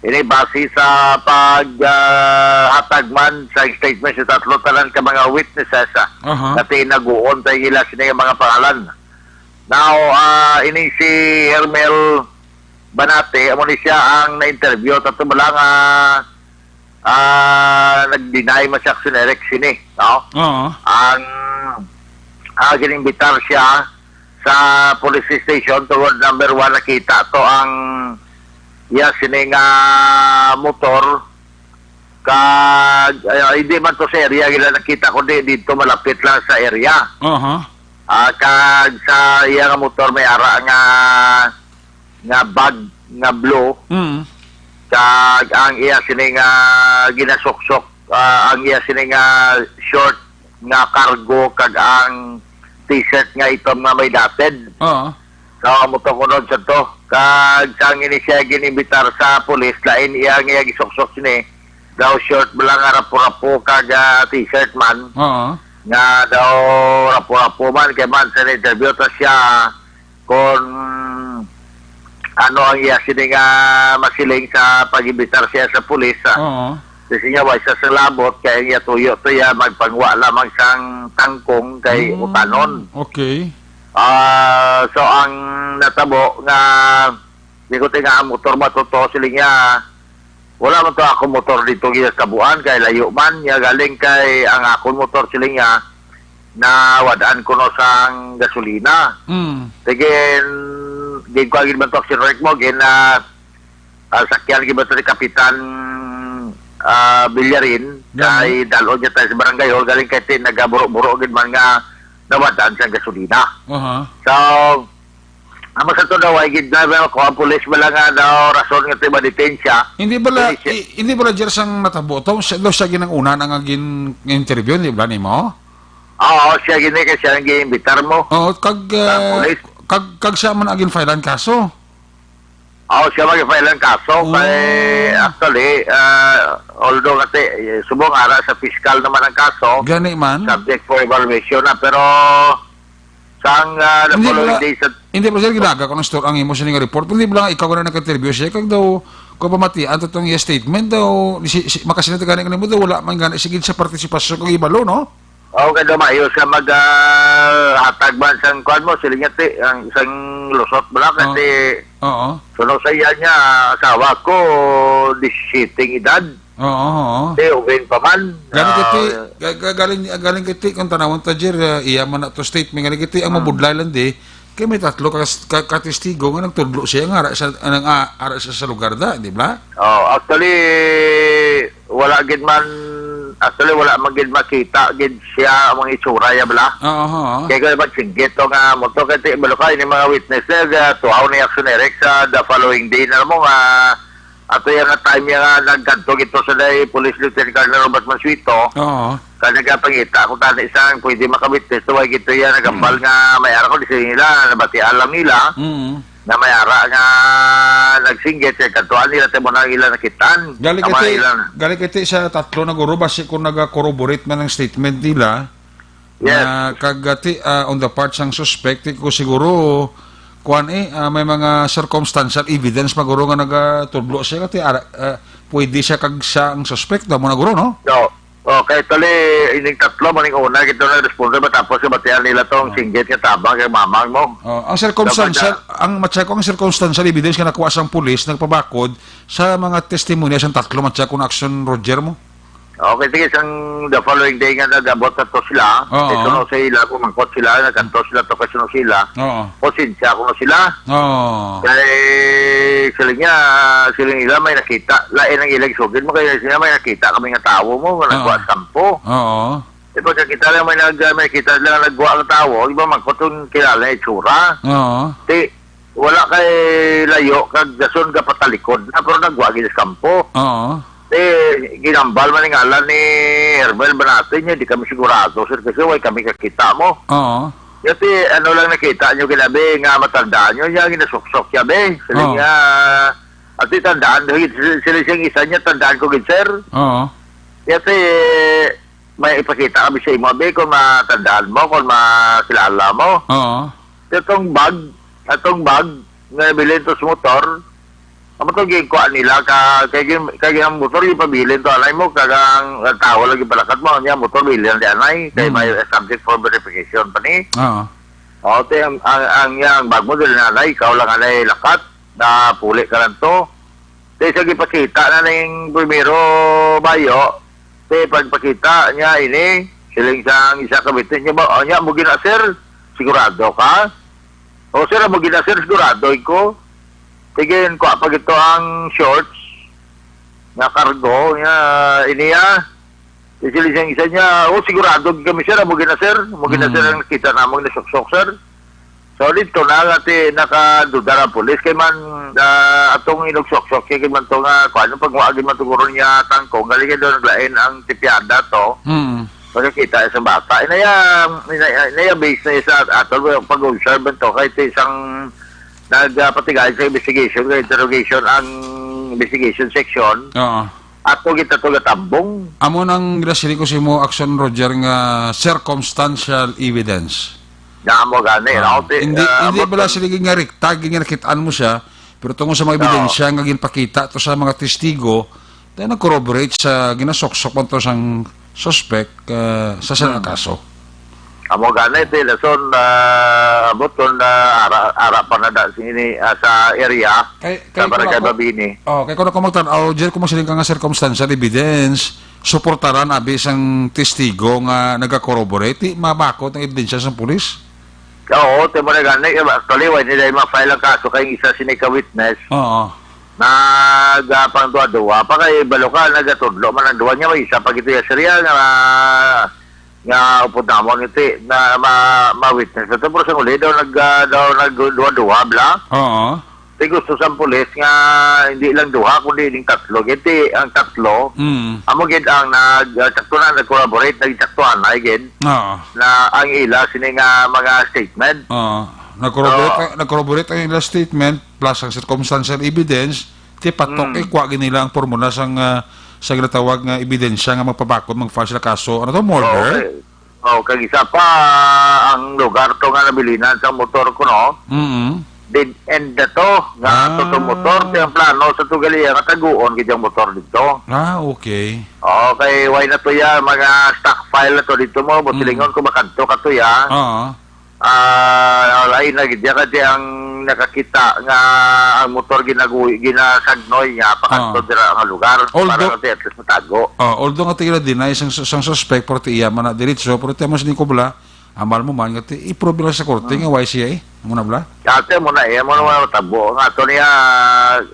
Ini base sa pag ah, hatag man sa statement sa tatlo tanan ka mga witnesses ah, Aha. nga tinaguon sa ila sini nga mga pangalan. Now, ah, ini si Hermel Banate, amo ni siya ang na-interview. Tato ba lang ah, ah, nag-deny man siya, Aksyon Eric, sini, no? Oo. Ang ah, ginimbitar siya sa police station tungod number one, nakita to ang iya sini nga motor. Kag, ah, hindi man to sa area gila nakita, kundi dito malapit lang sa area. Aha. Ah, kag sa iya nga motor may ara nga, nga bag nga blue. Mm. Kag ang iya sini nga ginasuksok, ah, ang iya sini nga short nga cargo kag ang t-shirt nga itom nga may dotted. Oo. So, amo to kuno sa to. Kag sang ini siya ginimbitar sa pulis, lain iya nga iya gisuksok sini. Daw short bala nga rapo-rapo kag, ah, t-shirt man. Oo. Nga daw rapo-rapo man, kay man sa interview ta siya kon ano ang iya sini nga masiling sa pag-imbitar siya sa pulis, ah. Oo. Kasi nga, wa siya sa labot, kay ang iya tuyo to iya magpangwa lamang sang tangkong kay Mm, utanon. Okay. Ah, so ang natabo nga, di ko tinga ang motor matuto, siling niya, wala man to ako motor dito ginastabuan, kay layo man, niya galing kay ang akon motor, siling niya, na wadaan ko no sang gasolina. Mm. Sige, gin ko agad man to, si Rick mo, gin, ah, ah, sakyan gid ba to ni Kapitan, ah, Villarin, Gani. Kay dal-on niya tayo sa barangay hall, galing kay ti nagaburo-buro gid man nga nawadan sang gasolina. Aha. So, ang sa to daw, ay gid na, well, kung ang pulis bala nga daw rason nga ti ma-detain siya, Hindi bala, Hindi siya i-, hindi bala, Jer, sang natabo to? Siya daw siya ginang una na nga gin-interview, di ba, nimo? Oo, siya gini kay siya ang gi-imbitar mo. Oo, kag, Ang ah, pulis. kag, kag siya man ang gin-filean kaso. Oo, siya mag-file ang kaso. Oh. Kay, actually, ah, although kasi, eh, subong ara sa fiscal naman ang kaso, Gani man. Subject for evaluation na. Pero sang, ah, the Hindi following bala, days at hindi bala, sir, ginaga ko ng store ang imo sining report. Hindi bala ikaw na nag-interview siya. Kag daw, kung pamatian to tong iya statement daw, si, si, makasinat gani kanimo daw, wala man gani, sige sa partisipasyon kang ibalo, no? Oo, kay daw maayo siya mag, ah, hatag man sang kuan mo, siling niya, ti, ang isang lusot bala, Oh. Kasi Oo. Suno sa iya niya, asawa ko, disisiting edad. Oo, oo. Ti, uwing pa man. Gani Ah, kiti, ga-, ga-, galing, galing kiti, kung tanawon ta, Jer, ah, iya man na to statement, gani kiti, ang Hmm. mabudlay lang di, kay may tatlo ka, ka, ka testigo nga nagtudlo siya nga ara sa, nang, ah, ara sa, sa lugar da, di ba? Oh, actually, wala gid man, actually, wala man gid makita gid siya ang mga itsura ya bala. Oo, oo. Kaya ko magsinggit to nga mo to, kay ti, balo ka, ini mga witness na, ah, tuhaw ni Action Eric sa the following day na mo nga, ato yan nga time ya nga nagkadto gito sa day Police Lieutenant Colonel Robert Mansueto. Oo. Kaya nagapangita ako tani isang pwede makawitness to, ay gito yan, nagambal Mm. nga may ara ko, di sa nila, nabati alam nila. Mm. Na may ara nga nagsinggit kay kadtuan nila, ti mo na ila nakitaan. Gali Tama kiti, ila na. Gali kiti sa tatlo na guro, basi kung naga-corroborate man ang statement nila, Yes. na kagati, ah, on the part sang suspect, ti ko siguro, kuan eh, ah, may mga circumstantial evidence maguro nga nagatudlo siya, kati ara, ah, pwede siya kag siya ang suspect, daw mo na guro, no? No. Oh, kay tali, ining tatlo, maning una, gito na responde, matapos yung batian nila tong Oh. singgit nga tabang kay mamang mo. Oh, ang circumstantial, Dapat na ang matsa ko, ang circumstantial evidence nga nakuha sang pulis, nagpabakod sa mga testimonya sang tatlo, matsa ko na action, Roger mo. Okay, sige, sang the following day nga nag-abot na to sila, Oo. Ito na sa ila, kumangkot sila, nagkanto sila to kasi sila. Oo. Konsensya ko na sila. Oo. Kay sila niya, sila nila may nakita. Lain ang ilang sugid mo, kaya sila may nakita kami nga tawo mo, nga nagkuha Oo. sa kampo. Oo. Di ba, kakita lang may nag-, may kita lang nagkuha ang tawo, di ba, mangkot yung kilala yung itsura. Oo. Di, wala kay layo, kag dason ka patalikod na, pero nagkuha gid sa kampo. Oo. Di, ginambal man yung ngalan ni Hermel Banate niya, di kami sigurado, sir, kasi way kami kakita mo. Oo. Kasi ano lang nakita nyo, ginabi nga matandaan nyo, niya ginasuksok niya, be. Sila Oo. niya, at di tandaan, sila siyang isa niya, tandaan ko gid, sir. Oo. Kasi may ipakita kami sa imo, be, kung matandaan mo, kung makilala mo. Oo. Itong bag, itong bag, nga bilhin to sa motor, amo to ginkuha nila ka, kay gin-, kay ang motor yung pabilin to, alay mo, kagang tao lagi palakat mo, niya motor bilhin di anay, kay Mm. may subject for verification pa ni. Oo. O, te, ang, ang, ang, ang bag mo, dili na anay, ikaw lang anay lakat, na puli ka lang to. Te, sa gipakita na ning primero bayo, te, pagpakita niya ini, siling sang isa ka bitin niya ba, o niya, mo gina, sir, sigurado ka? O, sir, amo gina, sir, sigurado ko. Sige, kuha pa gito ang shorts nga cargo, nga iniya. Sili sang isa niya, "O, sigurado kami, sir, amo gina, sir. Amo gina, sir, Mm. ang nakita namon nga nasuksok, sir." So, dito na nga ti nakaduda ang pulis kay man, ah, atong inugsuksok kay man to nga kuan, pag wagi man to guro niya tangko, galing daw naglain ang tipiada to. Mm. Pagkakita sa bata, inaya, inaya, inaya base na sa ato pag-observe man to kay ti isang nagpatigay sa investigation, kay interrogation ang investigation section. Oo. Ato kita to gatambong. Amo nang ginasiling ko sa imo, Action Roger, nga circumstantial evidence. Na mo gani, Ah, no? Ti-, hindi, ah, hindi amo bala to. Sila nga rekta, nga nakitaan mo siya, pero tungod sa mga Oo. Ebidensya nga ginpakita to sa mga testigo, tayo nag-corroborate sa ginasuksok man to sang suspect, ah, sa silang Hmm. kaso. Amo gani, ti, lason, ah, abot kon, ah, ara, ara pa na da sini, ah, sa area, Kay, sa kay Barangay kung ako, Mabini. Oh, kay kung ako magtan-aw, Jer, kung masiling ka nga circumstantial evidence, suportaran abi sang testigo nga nagakorobore, ti mabakod ang ebidensya sang pulis? Oo, ti mo na gani. Actually, wala nila ma-file ang kaso kay isa sini ka witness. Oo. Nagapang duwa-duwa pa kay balo ka, nagatudlo man ang duwa niya, may isa pa gito ya, sir, ya, nga, nga upod namon iti, na ma-, ma-witness na to. Pero sa uli daw, nag-, ah, daw nagduwa-duwa, bla? Oo. Ti gusto sang pulis nga hindi lang duha, kundi ning tatlo. Giti ang tatlo, Mm. amo gid ang nag-, ah, sakto na, nag-collaborate, nagsaktuhan na gid Oo. na ang ila sini nga mga statement. Oo. Nag-corroborate, So, nag-corroborate ang ila statement plus ang circumstantial evidence, ti patok, Mm. eh, kuha gid nila ang formula sang, ah, sa ginatawag nga ebidensya nga magpabakod, mag-file sila kaso. Ano to, murder? Okay. Oh, kag isa pa, ang lugar to nga nabilinan sang motor ko, no? Mm. Dead end na to, nga Ah. ato to motor, ti ang plano sa to gali nga taguon gid ang motor dito. Ah, okay. Oh, kay why na to ya, mga stock file na to dito mo, Mm. busilingon ko makadto ka to ya. Oo. Ah, wala na gid ya, kay ang nakakita nga ang motor ginaguy-, ginasagnoy niya, pakadto Oo. dira nga lugar, Although para nga at least matago. Oh, although nga tila deny sang, sang suspect, pero ti iya man na diretso, pero ti amo sini ko bala, amal mo man nga ti, i-prove lang sa korte Ah. nga why siya eh. Amo na bala? Ate mo na eh, amo na wala matabo. Ang ato niya,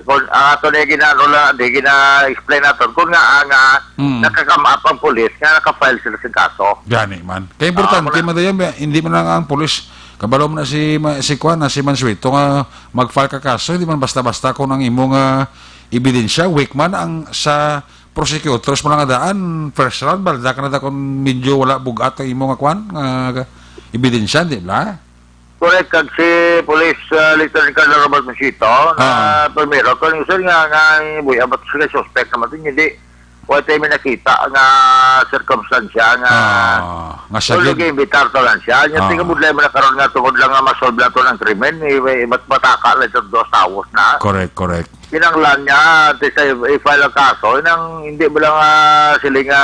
kung, ang ato niya ginano lang, di gina-explain naton. Kung nga, ah, nga, Mm. nakakam-up ang pulis, nga naka-file sila sa kaso. Gani man. Kay importante Ah, amo na. man dayon, hindi man lang ang pulis. Kabalo mo na si, ma-, si Kwan, na si Mansueto nga mag-file ka kaso, hindi man basta-basta kung ang imo nga ebidensya, weak man ang sa prosecutors mo lang nga daan, first round, balda ka na da kung medyo wala bugat ang imo nga kwan, nga ebidensya, di ba? Correct, kag si Police, ah, Lieutenant Colonel Robert Masito, na Ah. primero, kung yung sir nga, nga, buya, ba't sila suspect naman din, hindi, wala tayo may nakita nga circumstansya nga, Ah, nga siya tulog gid. Yung imbitar to lang siya. Yung Ah. tingin mo lang mo na karon nga tungod lang nga masolve na to ng krimen, eh, may mat-, mataka lang ito dos tawos na. Correct, correct. Kinanglan niya, ti sa i-file ang kaso, nang hindi mo lang, ah, sila nga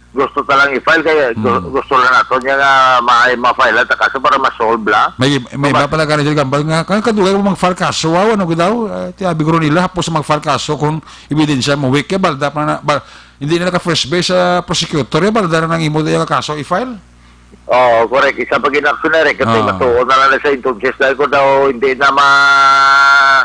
gusto talang i-file, kaya gu-, Hmm. gusto lang nato niya nga ma-, ma-file ang kaso para ma-solve lang. May, may Kung iba ma- pala ka na dyan, Gambal, nga, kaya kadugay mo mag-file kaso, wow, ano gid daw? Eh, ti abi guro nila, hapos mag-file kaso kung ebidensya mo, weak, kaya balda pa na, bal-, hindi na naka-first base sa prosecutor, eh, balda na nang imo yung kaso i-file. Oo, correct. Isa pa ginaksyon na rin, kasi Ah. matuon na lang sa entonces, dahil ko daw hindi na ma-,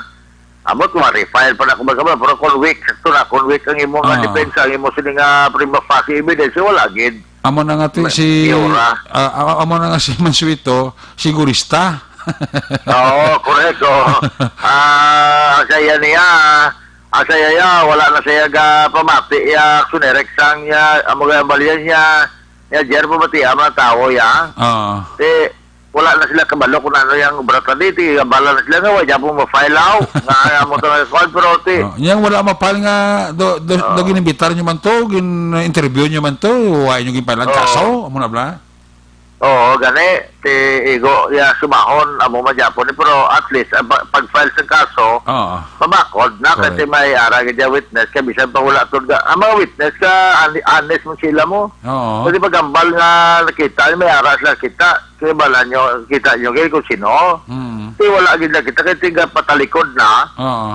Amo, kung ma-refile pa na, kumbaga, pero kung weak, sakto na, kung weak ang imo nga Ah. depensa, ang imo sini nga prima facie evidence, wala gid. Amo na nga ti Ma-, si, Miura. ah, ah, amo na nga si Mansueto, sigurista. Oo, correct, oo. Ah, ang saya niya, ang saya niya, wala na siya ga pamati, ya, Sunerex ang ya, amo ga ang balya niya, ya, Jer, pamati, ang mga tao, ya. Oo. Ti, wala na sila kabalo kung ano yung obra ta di, ti, abala na sila nga, wala po ma-file out. Nga, ano mo to, nga, kwan, pero, ti, Oh, yang wala mapal nga, do, do, do Oo. Ginimbitar nyo man to, gin-interview nyo man to, wala nyo ginpailan Oo. kaso, amo na bala? Oo, gani, ti, igo, ya, sumahon, amo man yapon, eh, pero at least, ah, pa-, pag-file sa kaso, Oo. mabakod na, Correct. kasi may ara gid ya witness, kay bisan pa wala to, ga-, ang mga witness ka, ani-, honest mo sila mo. Oo. Kasi pagambal nga nakita, may ara sila kita, kaya bala nyo, kita nyo, kaya kung sino. Mm. Kaya wala gid nakita, kaya tiga patalikod na, Oo.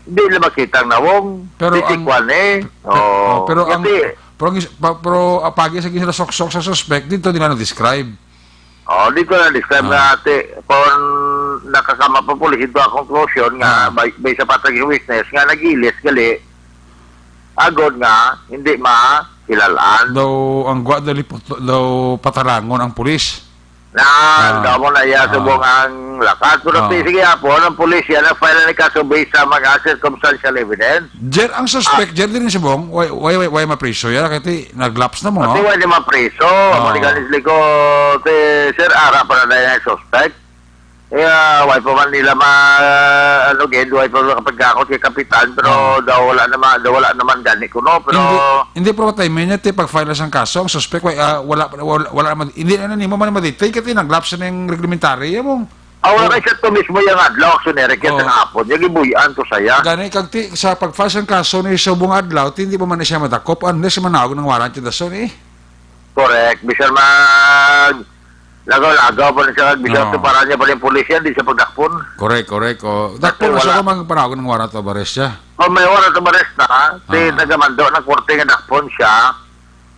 di na makita ang nawong. Pero ang, Titikwan eh. pe-, Oo. oh, pero ang, Kasi, pero ang is-, pa-, pero, ah, pagi sa ginasukso sa suspect, dito nila na-describe. Oh, di ko na-describe Ah. nga ate, kung nakakama pa pulis ito akong conclusion nga Ah. bay, bay sa patag sa witness nga nagilis gali agod nga hindi makilalaan. Daw, ang gwa daw lipot, daw patarangon ang pulis. Na, Ah. Damo na iya Ah. subong ang lakat. Pero Ah. sige, apo, ang pulis yan, na-file na ni kaso based sa mga circumstantial evidence. Jer, ang suspect, Ah. Jer, din subong, why, why, why, why mapriso? Yara, kaya ti, nag-lapse na mo, Kasi no? Why di mapriso? Ah. Maliganis liko, ti, sir, ara pa na dahil ang suspect. Yeah, why pa man nila ma, ano, gid, why pa man kapagkakot kay kapitan, pero Ah. daw wala naman, daw wala naman gani kuno, pero Hindi, hindi, pero tayo, may niya, ti, pag-file na siyang kaso, ang suspect, why, ah, wala, wala, wala naman, hindi na nimo man ma-detain, kasi nag-lapse na yung reglementary, yan mong Ah, wala Oh. kay siya to mismo yung adlaw, action, Eric, yan Oh. sa hapon. Yung gibuyan to saya. Gani, kag ti, sa pag-file sang kaso ni subong adlaw, ti, hindi pa man na siya madakop unless manawag ng warrant yung dason, eh. Correct. Bisan mag lagaw-lagaw pa rin siya, bisan Oh. to para niya pa rin pulis yan, di siya pagdakpon. Correct, correct. Oh. Dakpon Kasi na siya wala. Kung magpanawag ng warrant of arrest siya. Kung may warrant of arrest na, ha? Ti, Ah. Tagamando, nagkorte nga dakpon siya.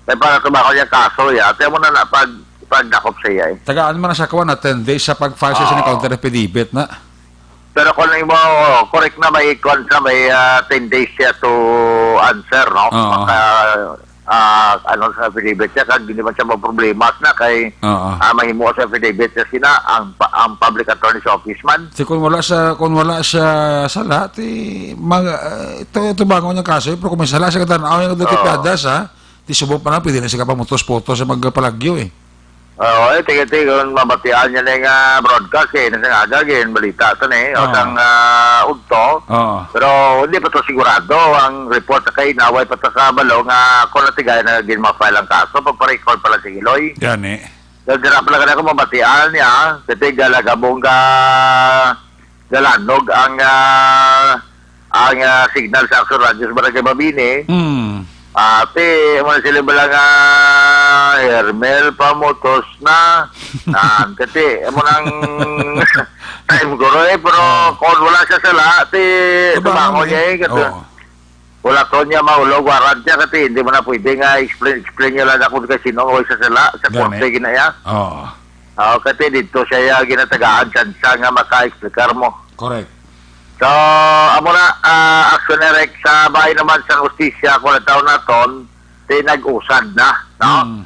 Kay para tumako niya kaso, ya. Tiyan mo na na pag, pagdakop sa iya, eh. Tagaan man na siya kuwan na ten days sa pag-file siya sa Oo. Counter affidavit na. Pero kung imo, correct na, may kuwan siya, may, ah, ten days siya to answer, no? Oo. Maka, ah, ano, sa affidavit siya, kag hindi man siya maproblema na kay, Oo. ah, mahimo sa affidavit siya sina, ang pa, ang public attorney's office man. Ti kung wala sa, kung wala sa sala, ti, mag, ah, ito, ito bangon yung kaso, eh, pero kung may sala siya, katanaw yung Oo. Duterte Adas, ha? Ti subong pa na, pwede na siya kapamutos-putos sa magpalagyo, eh. Oo, eh, tiga-tiga, kung mabatian niya na yung, ah, broadcast, eh, nasa nga agag, eh, balita to na, eh, o Ah. sang, ah, ugto. Ah. Pero hindi pa to sigurado ang report sa kay inaway pa to sa balo nga kung natigay na gin ma-file ang kaso, pagpa-record pala si Giloy. Yan, eh. Nagdira pala ka na kung mabatian niya, kasi galagabong ka galanog ang, ah, ang, ah, signal sa Action Radio sa Barangay Mabini. Hmm. Ate, mo na sila bala nga, Hermel, pamutos na. Ah, kasi, mo nang time ko, eh, pero Ah. Kung wala siya sala, ate, Tubangon tumangon niya, eh. Eh, kasi Oo. Wala to niya maulaw, warrant niya, kasi hindi mo na pwede nga explain, explain niya lang ako kay sino nga sa sala, sa Gani. Korte ginaya. Oo. Oo, kasi dito siya, ya, ginatagaan, chance nga maka-explicar mo. Correct. So, amo na, ah, Action Direct sa bahay naman sa hustisya, kung ang taon naton, di nag-usad na, no? Hmm.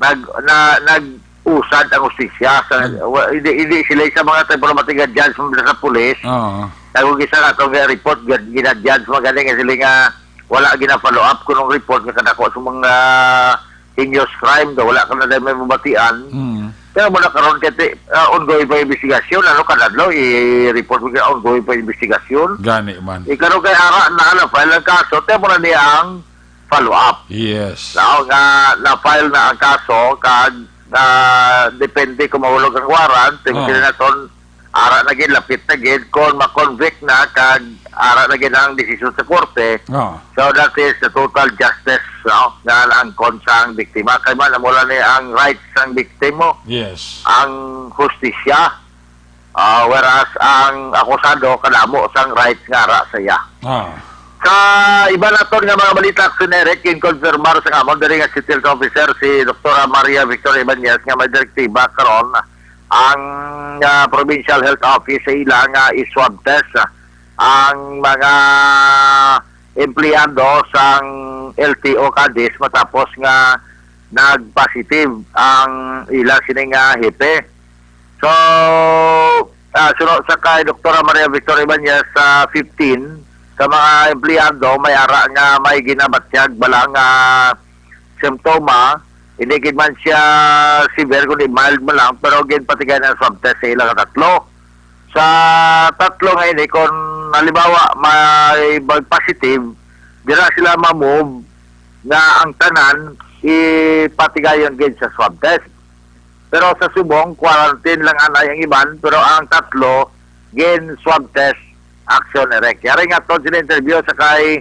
Nag, na, nag-usad ang hustisya. Sa, Hmm. wa, hindi, hindi sila sa mga tayo, pero matiga judge mo sa pulis. Oo. Nagugisa na itong report, gina-, gina-judge mo galing nga sila nga wala gina-follow up kung report nga kadako sa mga heinous crime, nga wala ka na dahil may mabatian. Hmm. Kaya mo na karon kay ti-, ah, ongoing pa investigasyon, ano, kadadlaw, i-report mo kay ongoing pa investigasyon. Gani man. Ikaw kay ara na, na-file ang kaso, tayo mo na niya ang follow-up. Yes. Now, nga na-file na ang kaso, kag, ah, depende kung mahulog ang warrant, tingin Oh. sila naton, ara na gid, lapit na gid, kung ma-convict na, kag ara na gid ang desisyon sa korte. Oh. So, that is the total justice, no? Nga naangkon sa ang biktima. Kay man, mula ni ang rights sang biktima, Yes. ang hustisya. Ah, whereas ang akusado kadamo sang rights nga ara sa iya. Ah. Sa iba naton nga mga balita, Action Direct, ginkonfirmar sa amon diri nga City Health Officer si Doktora Maria Victoria Ibanez nga may direktiba karon ang, ah, Provincial Health Office sa ila nga i-swab test, ah, ang mga empleyado sang L T O Cadiz matapos nga nag-positive ang ila sini nga hepe. So, ah, suno sa kay Doktora Maria Victoria Ibanez, sa fifteen ka mga empleyado may ara nga may ginabatyag bala nga simptoma, hindi gid man siya severe kundi mild man lang, pero ginpatigay na swab test sa ila nga tatlo. Sa tatlo nga ini, kung halimbawa may mag-positive, dira sila ma-move nga ang tanan ipatigayon gid sa swab test. Pero sa subong, quarantine lang anay ang iban, pero ang tatlo, gin swab test, Action Direct. Yari nga to sila interview sa kay,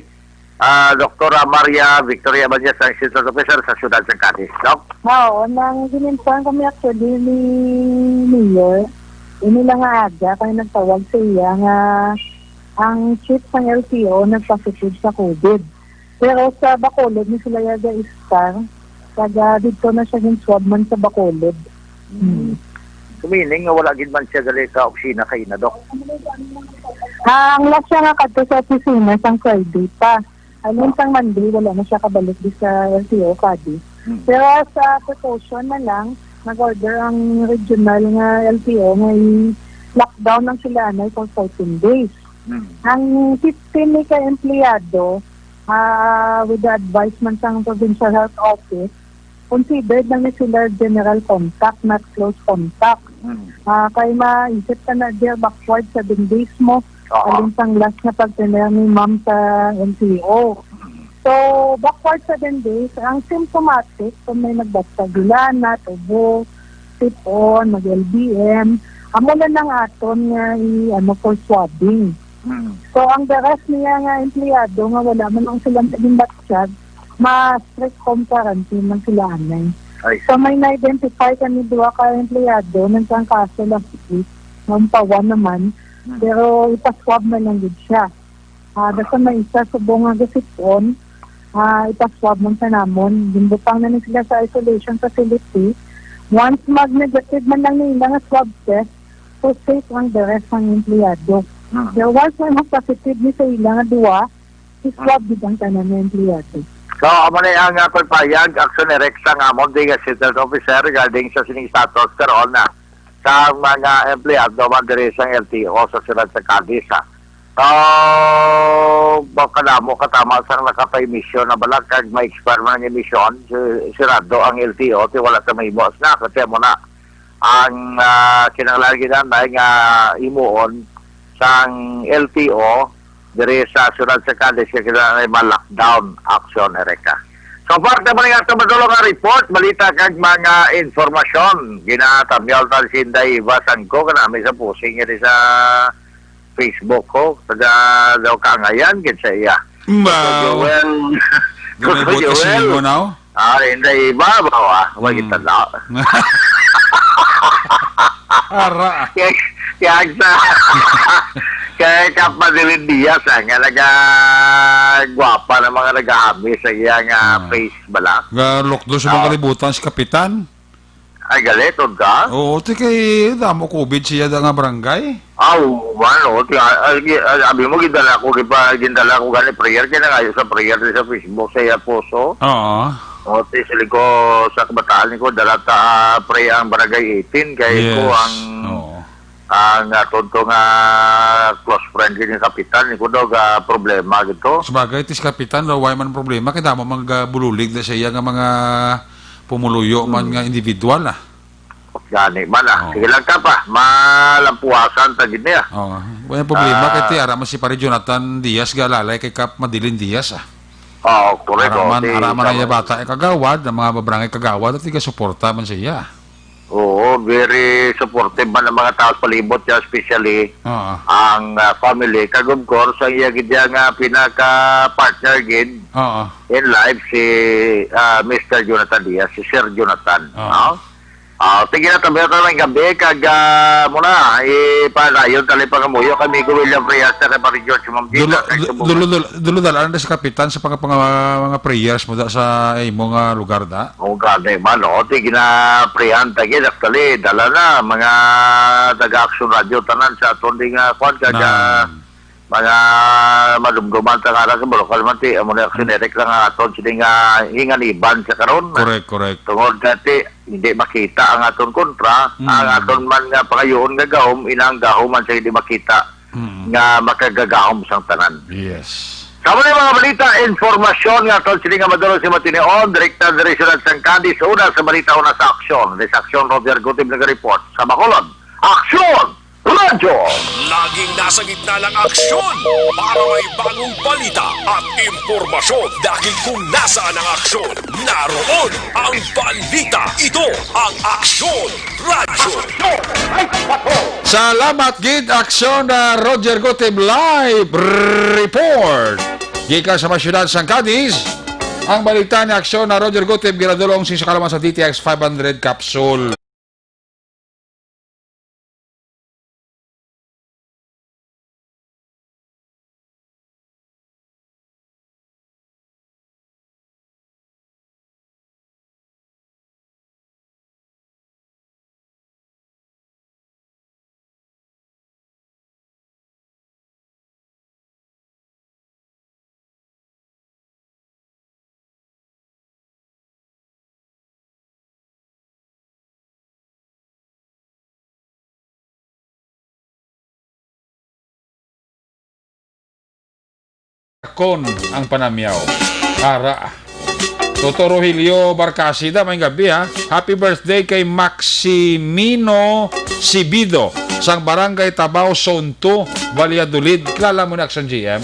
ah, Doktora Maria Victoria Ibanez, ang Health Officer sa Siyudad sa Cadiz, Doc. Oo, nang gininform kami actually ni Mayor, ini lang nga aga kay nagtawag sa iya nga ang chief sang L T O nagpositive sa COVID. Pero sa Bacolod ni sila yaga istar, taga dito na siya yung swab man sa Bacolod. Hmm. Meaning nga wala gid man siya gali ka opisina kaina, Doc? Ah, ang last siya nga kadto sa opisina sang Friday pa. Ano, sang Monday, wala na siya kabalik di sa L T O, Kadi. Hmm. Pero sa precaution na lang, nag-order ang regional nga L T O nga i-lockdown ang sila anay for fourteen days. Hmm. Ang fifteen ni ka empleyado, ah, with the advice man sang Provincial Health Office, considered lang ni sila general contact, not close contact. Mm. Ah, kay maisip ka na, dear, backward seven days mo. Oo. Alin sang last na pagtener ni ma'am sa N C O. Mm. So, backward seven days, ang symptomatic, kung may nagbatag, lanat, ubo, sipon, mag-L B M, amo na lang aton nga i-, ano, for swabbing. Mm. So, ang the rest niya nga empleyado nga wala man ang sila naging batsyag, ma-strict home quarantine man sila anay. Ay. So, may na-identify kami duha ka empleyado, nagkang kaso lang si nga umpawan naman, Mm. pero ipaswab na lang gid siya. Ah, basta may isa subong nga gasipon, ah, ipaswab man sa namon. Ginbutang na ni sila sa isolation facility. Once mag-negative man lang nila nga swab test, so safe ang the rest ng empleyado. Mm. Pero once may mag-positive ni sa ila nga duwa, iswab gid ang tanan nga empleyado. So, amo na ang, ah, pagpayag, action directa nga amon di nga sitting officer regarding sa sining status karon na sa mga empleyado man diri sa L T O sa siyudad sa Cadiz, ha. So, baka damo katama sang nakapaimisyon na bala kag ma-expire man ang emisyon, si-, sirado ang L T O, ti wala sa mahimo. Sa kasi mo na ang, ah, kinahanglan gid anay nga imuon sang L T O diri sa siyudad sa Cadiz nga kinahanglan ma-lockdown action, Erica. So, parte man nga ito madulong nga report, balita kag mga informasyon. Ginatamyaw ta si Inday Eva Sangko, kanami sa posting niya di sa Facebook ko. Taga daw Kaangayan, gid sa iya. Wow. Kuya Joel. Gamay Kuya butas Joel. Ninyo now? Ah, hindi, iba ba, ah? Wala Hmm. kita na. Ara. Kaya, kaya sa, kaya Kap Madeline Diaz, ah, nga naga-, gwapa ng mga nag-aami sa iya nga Ah. face bala. Ga-lockdown sa mga Ah. kalibutan si Kapitan. Ay, galiton ka? Oo, ti kay damo covid siya da nga barangay. Aw, man, o, ti, ah, ah, gi-, ah, abi mo, gindala ko, gipa-, gindala ko gani prayer, kaya nangayo sa prayer di sa Facebook, sa iya poso. Oo. O, ti, siling ko sa kabataan ko, dala ta, ah, pray ang Barangay eighteen, kay Yes. ko ang, Oo. ang, ah, tonto nga close friend kini kapitan, ni ko daw, ga problema gito. Sabagay, tis kapitan, daw, why man problema, kay damo mga bululig na sa iya nga mga pumuluyo man Hmm. nga individual, ah. Gani man, ah. Oo. Sige lang ka pa. Malampuasan ta gid niya. Oo. Wala problema Ah. kay ti, ara man si Pare Jonathan Diaz galalay kay Kap Madeline Diaz, ah. Oo, correct, Ara oo, man, si ara man ang Kap- iya bata ay kagawad, ang mga babarangay kagawad, at tiga-suporta man siya. Oo, very supportive man ang mga tao sa palibot niya, especially Oo. ang, ah, family. Kag of course, ang iya gid niya nga pinaka-partner gid Oo. in life, si, ah, Mister Jonathan Diaz, si Sir Jonathan, Oo. no? Ah, sige na, tabi na tayo ng gabi, kag, ah, muna, ipadayon tayo pangamuyo kay Amigo William Frias, sa kay Pare George Mambita, Dulo, kay dulo, Subong. dulo, dulo, dulo, dala na sa kapitan sa pang-, pang-, mga prayers mo da sa imo nga lugar da? O, gani man, o, ti ginaprihan ta gid, actually, dala na, mga taga-Action Radio, tanan sa aton di nga, kwan, kag, ah, Nan. mga madumduman ta nga ara sa Bulacan man, ti, amo na, Action Hmm. Direct lang ang aton, sini nga hinganiban sa karon. Correct, correct. Tungod na, ti, hindi makita ang aton kontra, Mm. ang aton man nga pangayoon nga gahom, inang gahom man sa hindi makita Mm. nga makagagahom sang tanan. Yes. Sa mga, mga balita, informasyon nga aton sini nga madulong si Matineon, direkta diri sa Siyudad sang Cadiz, una sa balita, una sa aksyon. Di sa aksyon, Roger Gutib nag-report. Sa Bacolod, aksyon! Radyo! Laging nasa gitna ng aksyon para may bagong balita at impormasyon. Dahil kung nasaan ang aksyon, naroon ang balita. Ito ang Aksyon Radyo. Salamat gid, Aksyon na Roger Gutib Live Report. Gikan sa mga siyudad sang Cadiz, ang balita ni Aksyon na Roger Gutib ginadulong sing sa kalaman sa D T X five hundred capsule. Kon ang panamyaw. Ara. Toto Rogelio Barcasida, may gabi, ha. Happy birthday kay Maximino Sibido sang Barangay Tabao, Zone two, Valladolid. Kilala mo ni Action G M?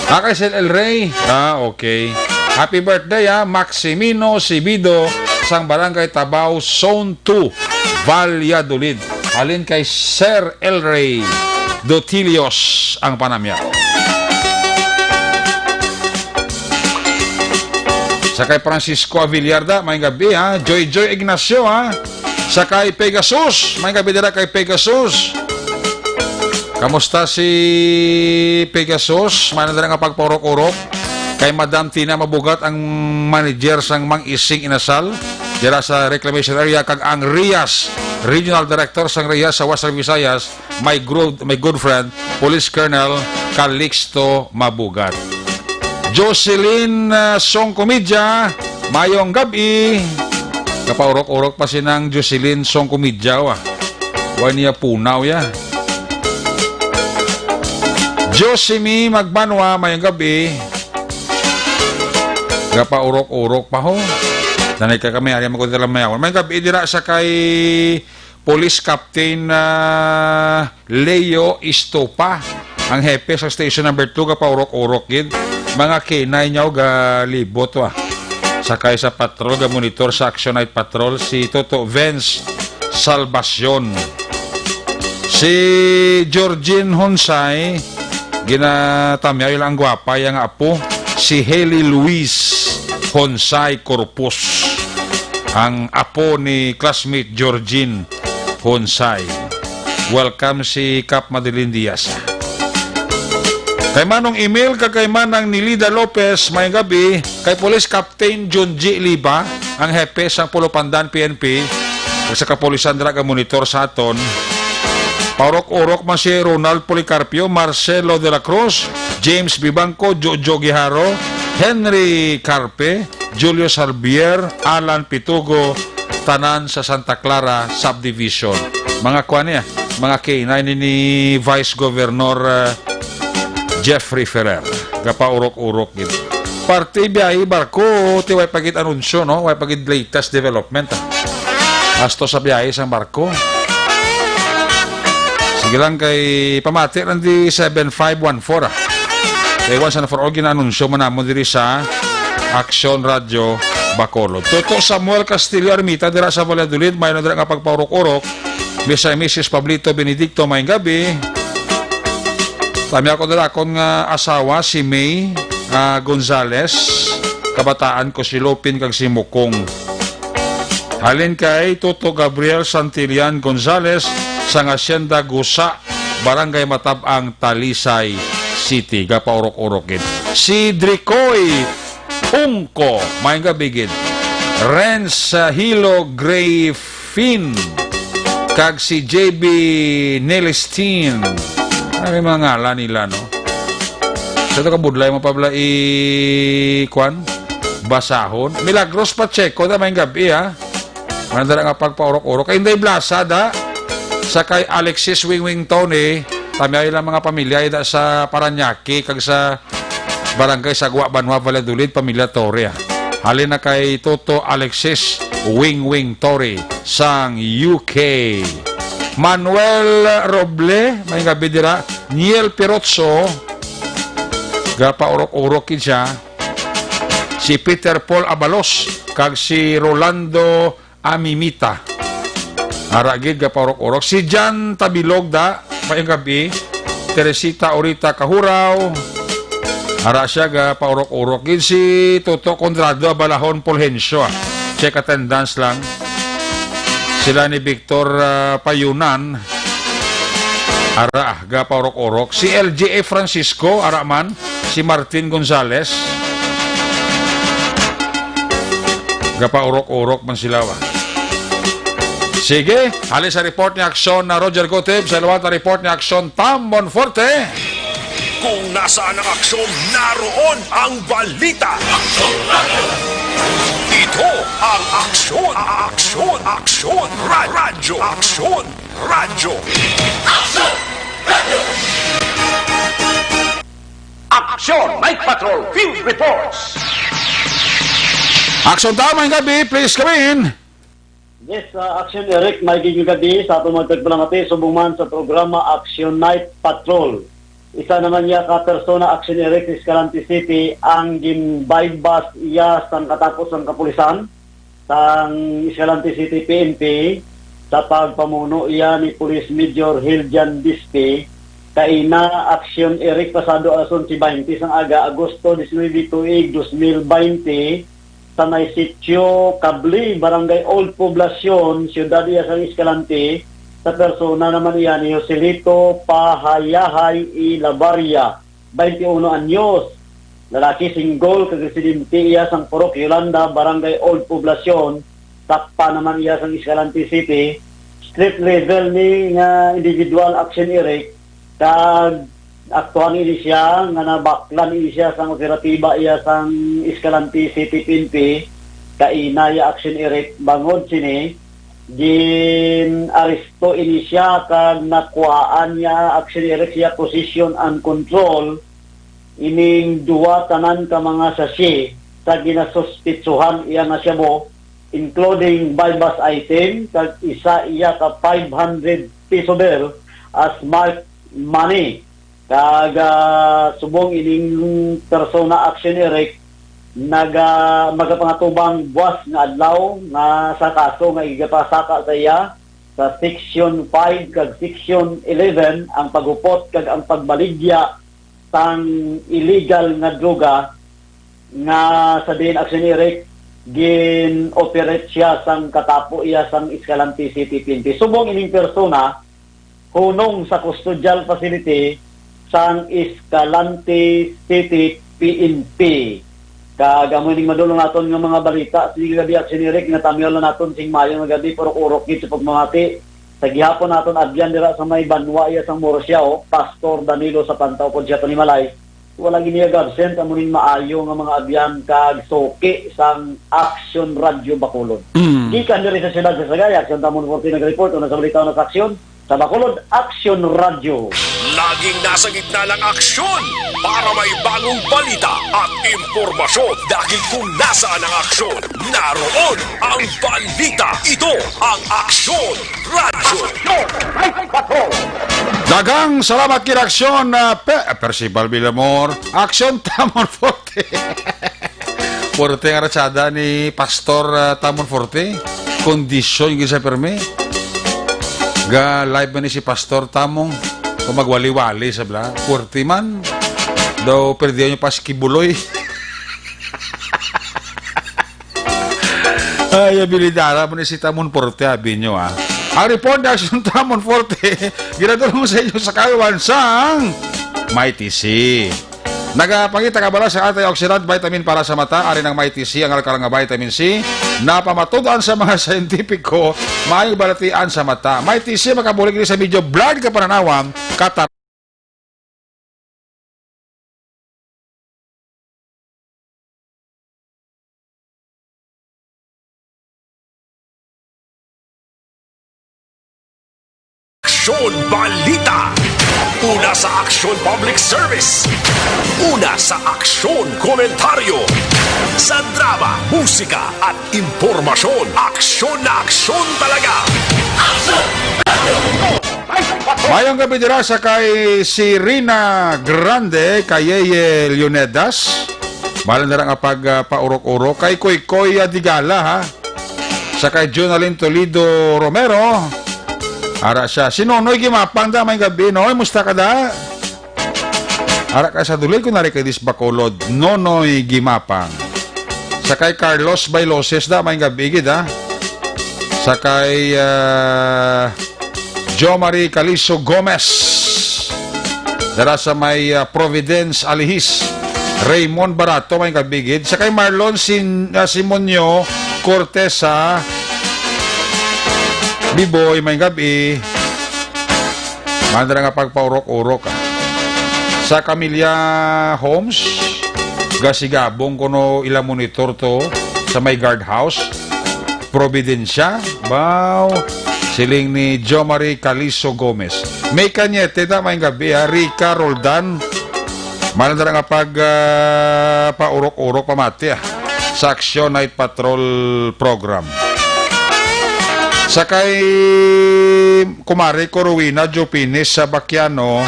Ah, kay Sel El Rey? Ah, okay. Happy birthday, ha, Maximino Sibido sang Barangay Tabao, Zone two, Valladolid. Halin kay Sir El Rey Dotilios ang panamyaw. Sa kay Francisco Avillarda, may gabi, ha. Joy Joy Ignacio, ha. Sa kay Pegasus, may gabi dira kay Pegasus. Kamusta si Pegasus? May na dira nga pagpaurok-urok. Kay Madam Tina Mabugat ang manager sang Mang Ising Inasal dira sa reclamation area, kag ang Rias, regional director sang Rias sa Western Visayas, my good, my good friend, Police Colonel Calixto Mabugat. Jocelyn, ah, Songkomidya, mayong gab-i. Kapaurok-urok pa sinang Jocelyn Songkomidya, wa. Wa niya punaw ya. Josimi Magbanwa, mayong gab-i. Kapaurok-urok pa ho. Nanay ka kami, ari mo ko dira mayawan. Mayong gab-i dira sa kay Police Captain, ah, Leo Estopa, ang hepe sa Station Number Two, gapaurok-urok gid. Mga kinay niyaw galibot, wa. Sakay sa patrol, ga-monitor sa Action Night Patrol, si Toto Vince Salvacion. Si Georgine Honsay, ginatamyaw lang ang gwapa, yang apo, si Haley Luis Honsay Corpus, ang apo ni classmate Georgine Honsay. Welcome si Kap Madeline Diaz. Kay Manong Emil kag kay Manang Nilida Lopez, may gabi. Kay Police Captain Junji Liba, ang hepe sang Pulupandan P N P, kag sa kapulisan dira ga-monitor sa aton. Paurok-urok man si Ronald Policarpio, Marcelo de la Cruz, James Bibangco, Jojo Guijaro, Henry Carpe, Julio Salvier, Alan Pitugo, tanan sa Santa Clara Subdivision. Mga kuan niya, mga kinay ni, ni Vice Governor, ah, Jeffrey Ferrer. Gapaurok-urok gid. Parte biyahe barko, ti way pa gid anunsyo, no? Way pa gid latest development, ah. Asto sa biyahe sang barko. Sige lang kay pamati lang di seven five one four, ah. Kay once and for all, ginaanunsyo man namon diri sa Action Radio Bacolod. Toto Samuel Castillo Armita dira sa Valladolid, may na dira nga pagpaurok-urok. Bisay Missus Pablito Benedicto, may gabi. Tami ako dira akon nga asawa, si May, ah, Gonzales. Kabataan ko si Lupin kag si Mukong. Halin kay Toto Gabriel Santillan Gonzales sang Hacienda Gusa, Barangay Matab-ang, Talisay City. Gapaurok-urok gid. Si Dricoy Ungko, may gabi gid. Renz, ah, Hilo Gray Finn, kag si J B Nelestin. Ano yung mga ngalan nila, no? Sa ito kabudlay mo pa bala i-, kwan? Basahon. Milagros Pacheco, na may gabi, ha? Manandala nga pagpaurok-urok. Kay Inday Blasa, da. Sa kay Alexis Wingwing Tony, tamyaw lang mga pamilya, da sa Parañaque, kag sa Barangay Sagwa, Banwa, Valladolid, pamilya Torre, ah. Halin na kay Toto Alexis Wingwing Torre sang U K. Manuel Roble, may gabi dira. Niel Pirozzo, gapaurok-urok gid siya. Si Peter Paul Abalos, kag si Rolando Amimita. Ara gid gapaurok-urok. Si Jan Tabilog da, mayong gabi. Teresita Orita Kahuraw. Ara siya gapaurok-urok gid. Si Toto Conrado Abalahon Fulgencio, ah. Check attendance lang. Sila ni Victor, ah, Payunan. Ara, gapaurok-urok. Si L J A Francisco, ara man. Si Martin Gonzales. Gapaurok-urok man sila, wa. Sige, halin sa report ni Aksyon na Roger Gutib, sa liwat na report ni Aksyon Tam Monforte. Kung nasaan ang aksyon, naroon ang balita. Ito ang Aksyon, Aksyon, Aksyon, Ra-, Radyo, Aksyon. Radyo. Aksyon! Radyo! Action Night Patrol Field Reports. Action Tao, maayong gabi, please come in. Yes, uh, Action Eric, maayong gabi sa aton mga tagpalamati, subong man sa programa Action Night Patrol. Isa naman niya ka persona, Action Eric, sa Escalante City, ang gin-buy bust iya sang katapo sang kapulisan sang Escalante City P N P sa pagpamuno iya ni Police Major Hiljan Bispe, kaina, Action Eric, pasado alas onse baynte sang aga, Agosto diecinuebe, tuig dos mil baynte, sa may Sitio Kabli, Barangay Old Poblacion, siyudad iya sang Escalante, sa persona naman iya ni Joselito Pahayahay Ilabaria, twenty-one anyos, lalaki, single, kag residente iya sang Purok Yolanda, Barangay Old Poblacion, Takpa naman iya sang Escalante City. Street level ni nga individual, Action Eric, kag aktuhan ini siya nga nabaklan ini siya sang operatiba iya sang Escalante City P N P, kaina iya, Action Eric. Bangod sini, gin-aresto ini siya kag nakuhaan niya, Action Eric, siya possession and control ining duha tanan ka mga sachet sa ginasuspitsuhan iya nga shabu, including buy bust item kag isa iya ka five hundred peso bill as marked money. Kag, ah, subong ining persona, Action Eric, naga-, magapangatubang buwas nga adlaw nga sa kaso nga igapasaka sa iya sa Section five kag Section eleven ang paghupot kag ang pagbaligya sang illegal nga droga nga sa diin, Action Eric, gin-operate siya sang katapo iya sang Escalante City P N P. Subong ining persona, hunong sa custodial facility sang Escalante City P N P. Kag amo ning madulong naton nga mga balita. Sige, gabi, Action Eric, nga tamyaw lang naton sing maayo nga gabi, purok-urok gid sa pagmamati. Sa gihapon naton abyan dira sa may banwa iya sang Murcia, oh, Pastor Danilo sa Panta, upod siya panimalay. Wala gid niya absent, amo ning maayo nga mga abyan kag suki sang Action Radio Bacolod. Mm. Gikan diri sa siyudad sa Sagay, Action Tamon Forte nag-report, una sa balita, una sa aksyon, sa Bacolod Action Radio. Laging nasa gitna ng aksyon para may bagong balita at impormasyon, dahil kung nasaan ang aksyon, naroon ang balita. Ito ang Aksyon Radyo. Daghang salamat kinaksyon, ah, Pe-, ah, Percival Villamor. Aksyon Tamon Forte. Forte nga ratsada ni Pastor, ah, Tamon Forte. Kondisyon gid sa permi. Ga live man ni si Pastor Tamong. Kung magwali-wali sa bla. Forte man. Daw perdihan yung paskibuloy. Ay, abilidad mo ni si Tamon Forte, abi nyo, ah. Ang report ni Action Tamon Forte, ginadulong sa inyo sa kaiwan sang Mighty C. Nagapangita ka bala sa antioxidant vitamin para sa mata, ari ng Mighty C, ang alkal nga vitamin C, na pamatudan sa mga siyentipiko, maayong balatian sa mata. Mighty C, makabulig ni sa medyo blurred ka pananawan, katar- Aksyon Balita. Una sa Aksyon Public Service. Una sa Aksyon Komentaryo. Sa drama, musika, at impormasyon. Aksyon na aksyon talaga. Mayong gabi dira sa kay si Rina Grande, kay Yeye Leonidas. Bahala na nga pag, ah, paurok-urok. Kay Koy Koy, ah, Digala, ha? Sa kay Jonalyn Toledo Romero. Ara siya. Si Nonoy Gimapang da, may gabi, Noy. Musta ka da? Ara ka sa dulil ko nari kay Dis Bacolod, Nonoy Gimapang. Sa kay Carlos Bailoses da, may gabi gid, ha? Sa kay, ah, Jo Marie Caliso Gomez. Dara sa may, ah, Providence, Alihis. Raymond Barato, may gabi gid. Sa kay Marlon Sin-, ah, Simonio Cortesa, Biboy, may gabi. Mandra nga pagpaurok-urok, ah. Sa Camilla Homes, gasigabong kuno ila monitor to sa may guardhouse. Providencia, baw, siling ni Jo Marie Caliso Gomez. May Cañete na, may gabi, ha. Rica Roldan, Maayo lang dira nga pag, ah, paurok-urok pamati, ah, sa Action Night Patrol program. Sa kay Kumari ko, Rowena Jopines sa Baquiano,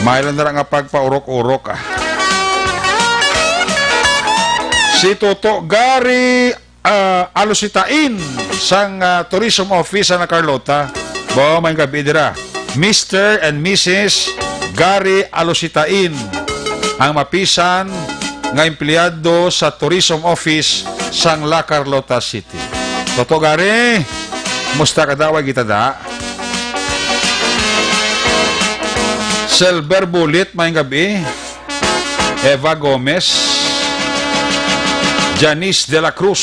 maayo lang dira nga pagpaurok-urok, ah. Si Toto Gary ah, Alusitain sang, ah, Tourism Office sa La Carlota. Bo, may gabi dira. Mister and Missus Gary Alusitain, ang mapisan nga empleyado sa Tourism Office sang La Carlota City. Toto Gary, musta ka daw? Ay kita da. Silver Bullet, may gabi. Eva Gomez, Janice de la Cruz,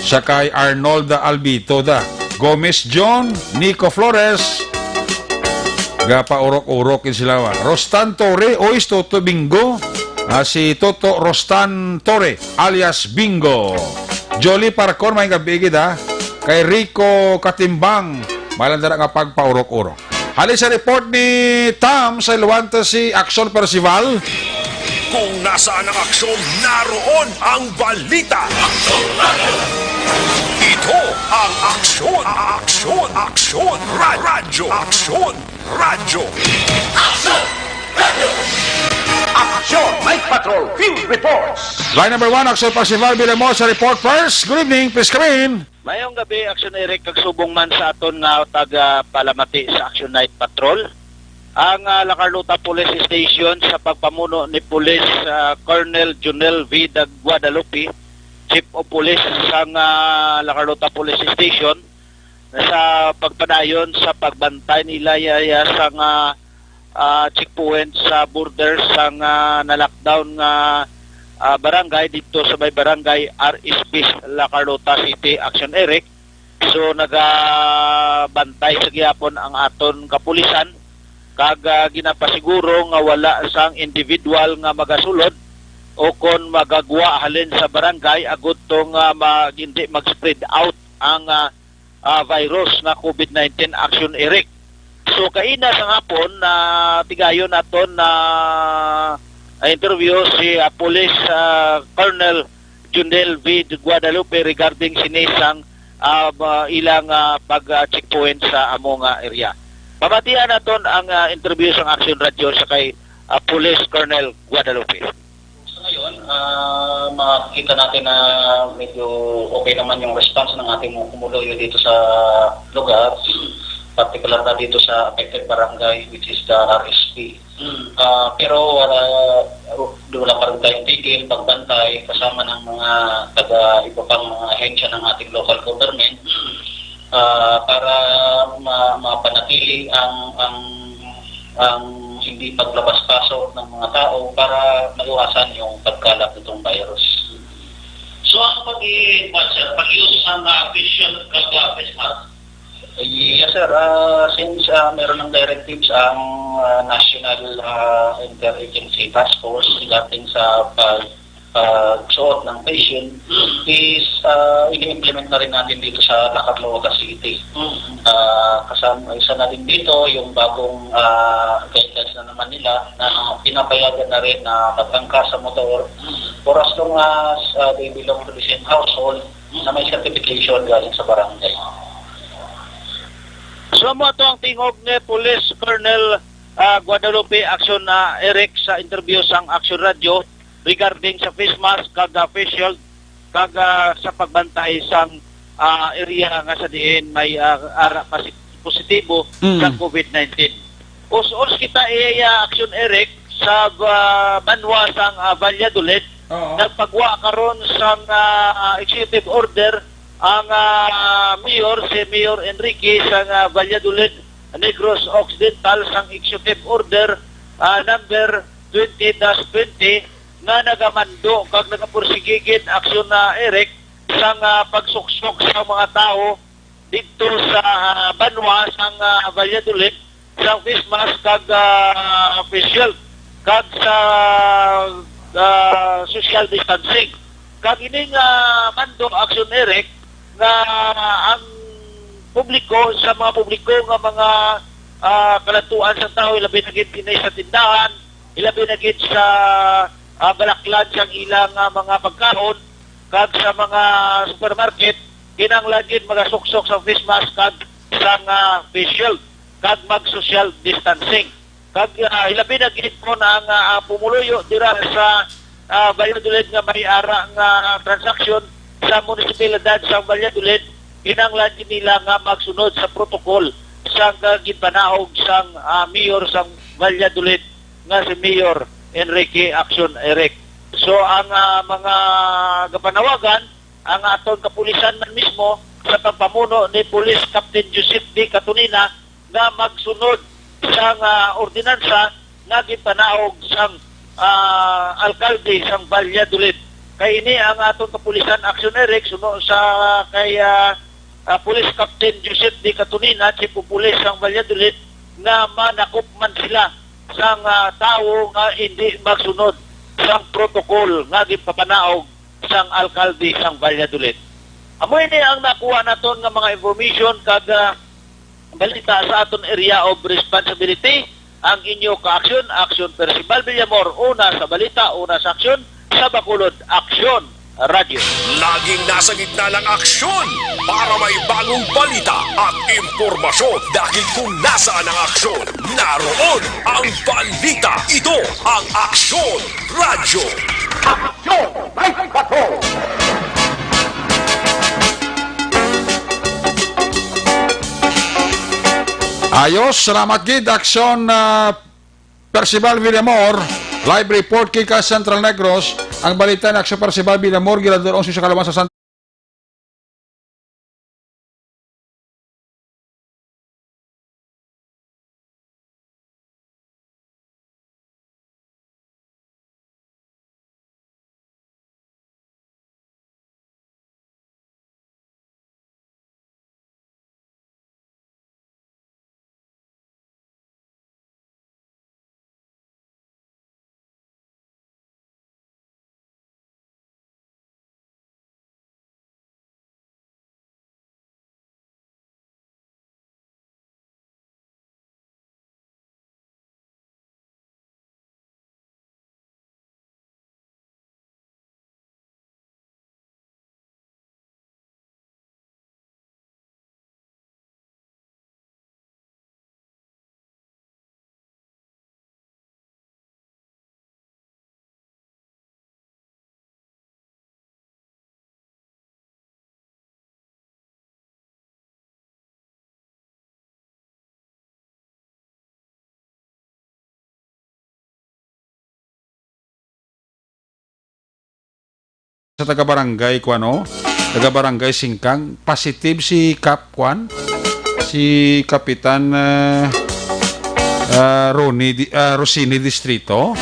sa kay Arnolda Albito da. Gomez John, Nico Flores, gapaurok-urok gid sila, wa. Rostan Torre, oy, si Toto Bingo. Ah, si Toto Rostan Torre, alias Bingo. Jolly Parcon, may gabi gid, ha. Kay Rico Katimbang, maayo lang dira nga pagpaurok-urok. Halin sa report ni Tam sa Iluwante si Action Percival. Kung nasaan ang aksyon, naroon ang balita. Ito ang Aksyon, Aksyon, Aksyon, Ra- Radyo, Aksyon, Radyo. Action Night Patrol Field Reports. Line number one, Action Percival, bilang mo sa report first. Good evening, please come in. Mayong gabi, Action Eric, kag subong man sa aton nga taga palamati sa Action Night Patrol. Ang, ah, La Carlota Police Station sa pagpamuno ni Police, ah, Colonel Junel V. Dag-, Guadalupe, Chief of Police sang, ah, La Carlota Police Station, sa pagpadayon sa pagbantay nila ya, ya sang, ah, ah, checkpoint sa border sang, ah, na-lockdown nga, ah, barangay didto sa may barangay R S P, La Carlota City, Action Eric. So, nagabantay sa gihapon ang aton kapulisan, kag, ah, ginapasiguro nga wala sang individual nga magasulod o kon magagwa halin sa barangay agud to nga mag-, hindi mag-spread out ang, ah, ah, virus nga COVID nineteen, Action Eric. So, kaina sa hapon, na tigayon naton na interview si, ah, Police, ah, Colonel Junel V. Guadalupe regarding sini sang, ah, ba-, ilang, ah, pag, ah, checkpoint sa amo nga area. Pamatian naton ang, ah, interview sang Action Radio sa kay, ah, Police Colonel Guadalupe. Sa ngayon, ah, makikita natin na medyo okay naman yung response ng ating mga pumuluyo dito sa lugar, partikular na dito sa affected barangay, which is the R S P. Mm. Ah, pero wala, wala pa rin tayong tigil, pagbantay, kasama ng mga taga iba pang mga ahensya ng ating local government. Mm. Ah, para ma-, mapanatili ang, ang, ang hindi paglabas-pasok ng mga tao para maiwasan yung pagkalat nitong virus. So, ano pag-i-, kuwan, sir? Pag-use ang, ah, face shield kag, ah, face mask? Yes, sir. Ah, since, ah, meron ng directives ang, ah, National, ah, Interagency Task Force regarding sa pag- pagsuot ng face shield is, ah, ini-implement na rin natin dito sa La Carlota City. Mm. Ah, kasama, isa na din dito yung bagong, ah, guidelines na naman nila na pinapayagan na rin na magangkas sa motor Mm. for as long as, ah, they belong to the same household Mm. na may certification galing sa barangay. So, amo ato ang tingog ni Police Colonel, ah, Guadalupe Action, ah, Eric sa interview sang Action Radio regarding sa face mask kag, ah, face shield kag, ah, sa pagbantay sang, ah, area nga sa diin may, ah, ara pasi-, positibo Mm. sa COVID nineteen. Us-us kita iya Action Eric sa, ah, banwa sang, ah, Valladolid. Oo. Nagpagwa karon sang, ah, executive order ang, ah, mayor, si Mayor Enrique sang, ah, Valladolid, Negros Occidental, sang executive order, ah, number twenty dash twenty, nga nagamando kag nagapursige gid, Action, ah, Eric, sang, ah, pagsuksok sa mga tawo didto sa, ah, banwa sang, ah, Valladolid, sa face mask kag, ah, face shield, kag sa, ah, social distancing. Kag ining, ah, mando, Action Eric, nga ang publiko, sa mga publiko nga mga, ah, kaladtuan sa tawo, labi na gid ini sa tindahan, ilabi na gid sa, ah, balaklad sang ilang, ah, mga pagkaon kag sa mga supermarket, kinahanglan gid magasuksok sa face mask kag sang, ah, face shield kag mag-social distancing. Kag, ah, ilabi na gid po na ang, ah, pumuluyo dira sa, ah, Valladolid nga may ara nga transaksyon sa munisipalidad sa Valladolid, kinahanglan gid nila nga magsunod sa protocol sang, ah, ginpanaog sang, ah, mayor sang Valladolid nga si Mayor Enrique Action Eric. So, ang, ah, mga gapanawagan, ang aton kapulisan man mismo sa pagpamuno ni Police Captain Joseph D. Catonina nga magsunod sang, ah, ordinansa nga gipanaog sang, ah, alkalde sang Valladolid. Kay ini ang aton kapulisan Action Eric suno sa kay, ah, ah, Police Captain Joseph D. Catonina, Chief of Police sang Valladolid, nga manakop man sila sang, ah, tawo nga hindi magsunod sang protocol nga ginpapanaog sang alkalde sang Valladolid. Amo ini ang nakuha naton nga mga information kag, ah, balita sa aton area of responsibility. Ang inyo kaaksyon, Aksyon Percival Villamor, una sa balita, una sa aksyon, sa Bacolod Aksyon Radio. Laging nasa gitna ng aksyon para may bagong balita at impormasyon. Dahil kung nasaan ang aksyon, naroon ang balita. Ito ang Aksyon Radyo. Aksyon Night Patrol! Ayos, salamat gid, Aksyon, ah, Percival Villamor. Live report gikan Central Negros. Ang balita ni Aksyon Percival Villamor, girador sa Kalawan sa San Sa taga-barangay, kuwan, no? Taga-barangay Singkang, positive si Kap, kuwan? Si Kapitan, ah, ah, Ronnie Di-, ah, Rosini Distrito.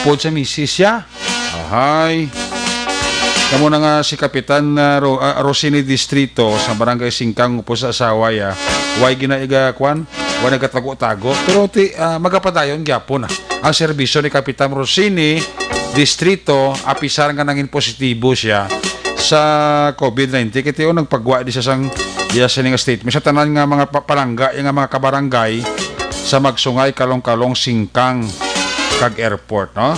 Upod sa misis siya. Ahay. Kamo na nga si Kapitan, ah, Ro-, ah, Rosini Distrito sa Barangay Singkang upod sa asawa ya. Way ginaiga, kuwan? Way nagatago-tago. Pero ti, ah, magapadayon gyapon, ah. Ang serbisyo ni Kapitan Rosini Distrito, apisar nga nangin positibo siya sa covid nineteen. Kay ti, oh, nagpagwa di siya sang iya sini nga statement. Sa tanan nga mga pa-, palangga, yung nga mga kabarangay sa Magsungay, Kalong-Kalong, Singkang, kag airport, no?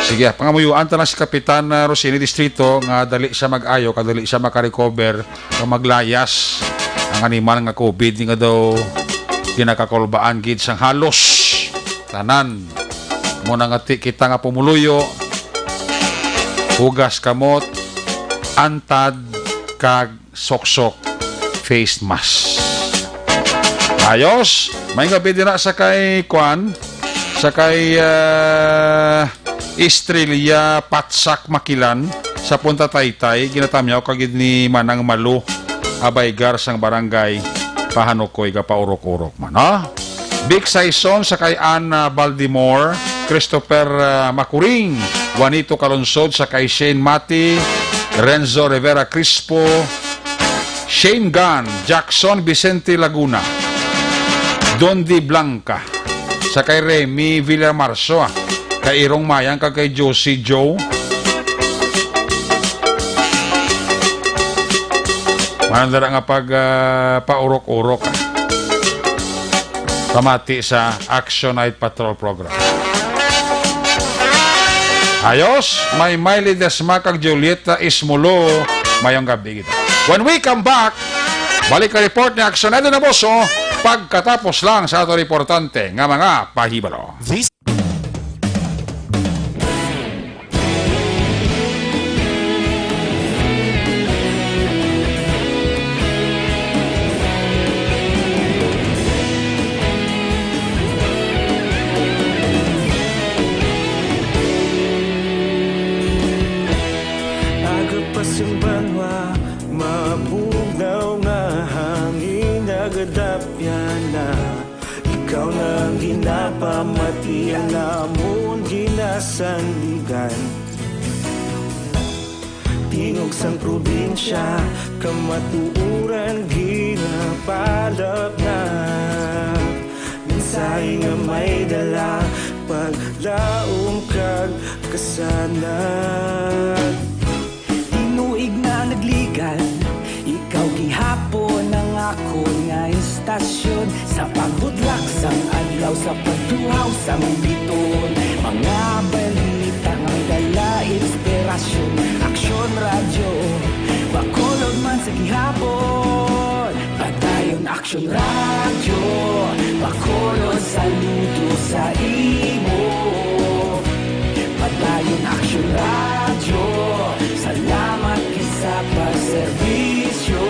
Sige, pangamuyuan ta lang si Kapitan, ah, Rosini Distrito nga dali siya mag-ayo, kag dali siya makarecover o maglayas ang animal nga covid nga daw ginakakulbaan gid sang halos tanan. Mo na nga ti-, kita nga pumuluyo, hugas kamot, antad, kag soksok, face mask. Ayos, may gabi dira sa kay Kwan, sa kay, ah, Estrella Patsak Makilan sa Punta Taytay, ginatamyaw kagid ni Manang Malu Abaygar sang barangay Pahanukoy, gapaurok-urok man, ha? Big Saison sa kay Anna Baldimore, Christopher, ah, Macuring, Juanito Calonsod sa kay Shane Mati, Renzo Rivera Crispo, Shane Gan, Jackson Vicente Laguna, Dondi Blanca, sa kay Remy Villamarso, ah, kay Irong Mayang, kag kay Josie Joe. Manang dara nga pag, ah, paurok-urok, ah. Pamati sa Action Night Patrol Program. Ayos, may Miley Desma kag Julieta Ismulo. Mayong gabi kita. When we come back, balik ka report ni Action Edo Naboso pagkatapos lang sa ato reportante nga mga pahibalo. This Aga pa sing banwa, mabugnaw nga hangin, nagadapyan na. Ikaw na ang ginapamati, ang amon ginasandigan. Tingog sang probinsya, kamatuoran ginapalapnap. Mensahe nga may dala, paglaom kag kasanag. Tinuig na nagligad, ikaw gihapon ang akon nga istasyon. Sa pagbutlak sang adlaw, sa pagtuhaw sang bituon, mga balita nga may dala inspirasyon. Aksyon Radyo, Bacolod man sa gihapon. Padayon Aksyon Radyo, Bacolod, saludo sa imo. Padayon Aksyon Radyo, salamat gid sa pagserbisyo.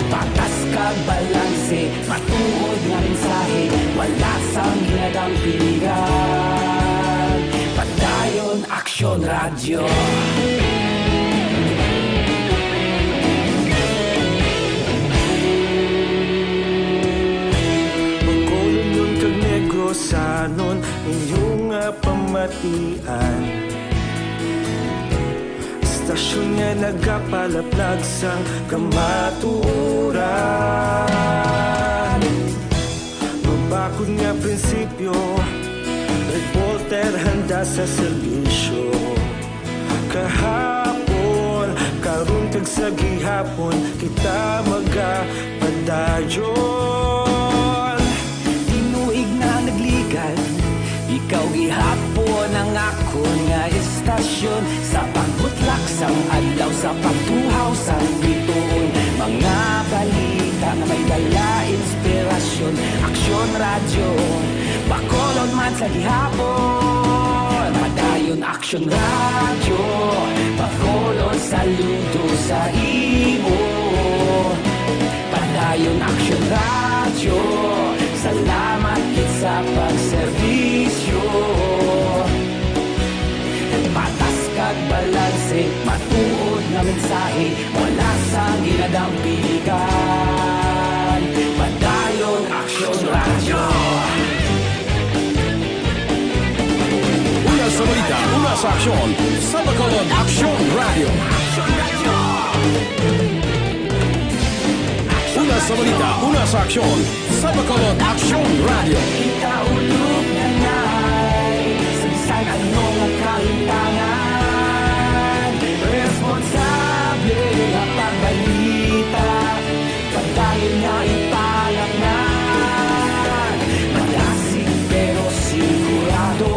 Patas kag balanse, matuod nga mensahe, wala sang ginadampigan. Padayon Aksyon Radyo. Bacolodnon kag Negrosanon, inyo nga pamatian. Istasyon nga nagapalaplag sang kamatuoran. Mabakod nga prinsipyo, reporter handa sa serbisyo. Kahapon, karon, kag sa gihapon, kita magapadayon. Tinuig na nagligad, ikaw gihapon ang akon nga istasyon. Sa pagbutlak sang adlaw, sa pagtuhaw sang bituon, mga balita nga may dala inspirasyon. Aksyon Radyo, Bacolod man sa gihapon. Padayon Aksyon Radyo, Bacolod, saludo sa imo. Padayon Aksyon Radyo, salamat gid sa pagserbisyo. Patas kag balanse, matuod nga mensahe, wala sang ginadampigan. Padayon Aksyon Radyo. Una sa balita, una sa aksyon, sa Bacolod Aksyon Radyo. Una sa balita, una sa aksyon, sa Bacolod Aksyon Radyo. Kita ulog na nai, sa bisan ano nga kahimtangan, responsable nga pagbalita, padayon nga ipalapngan. Madasig pero sigurado,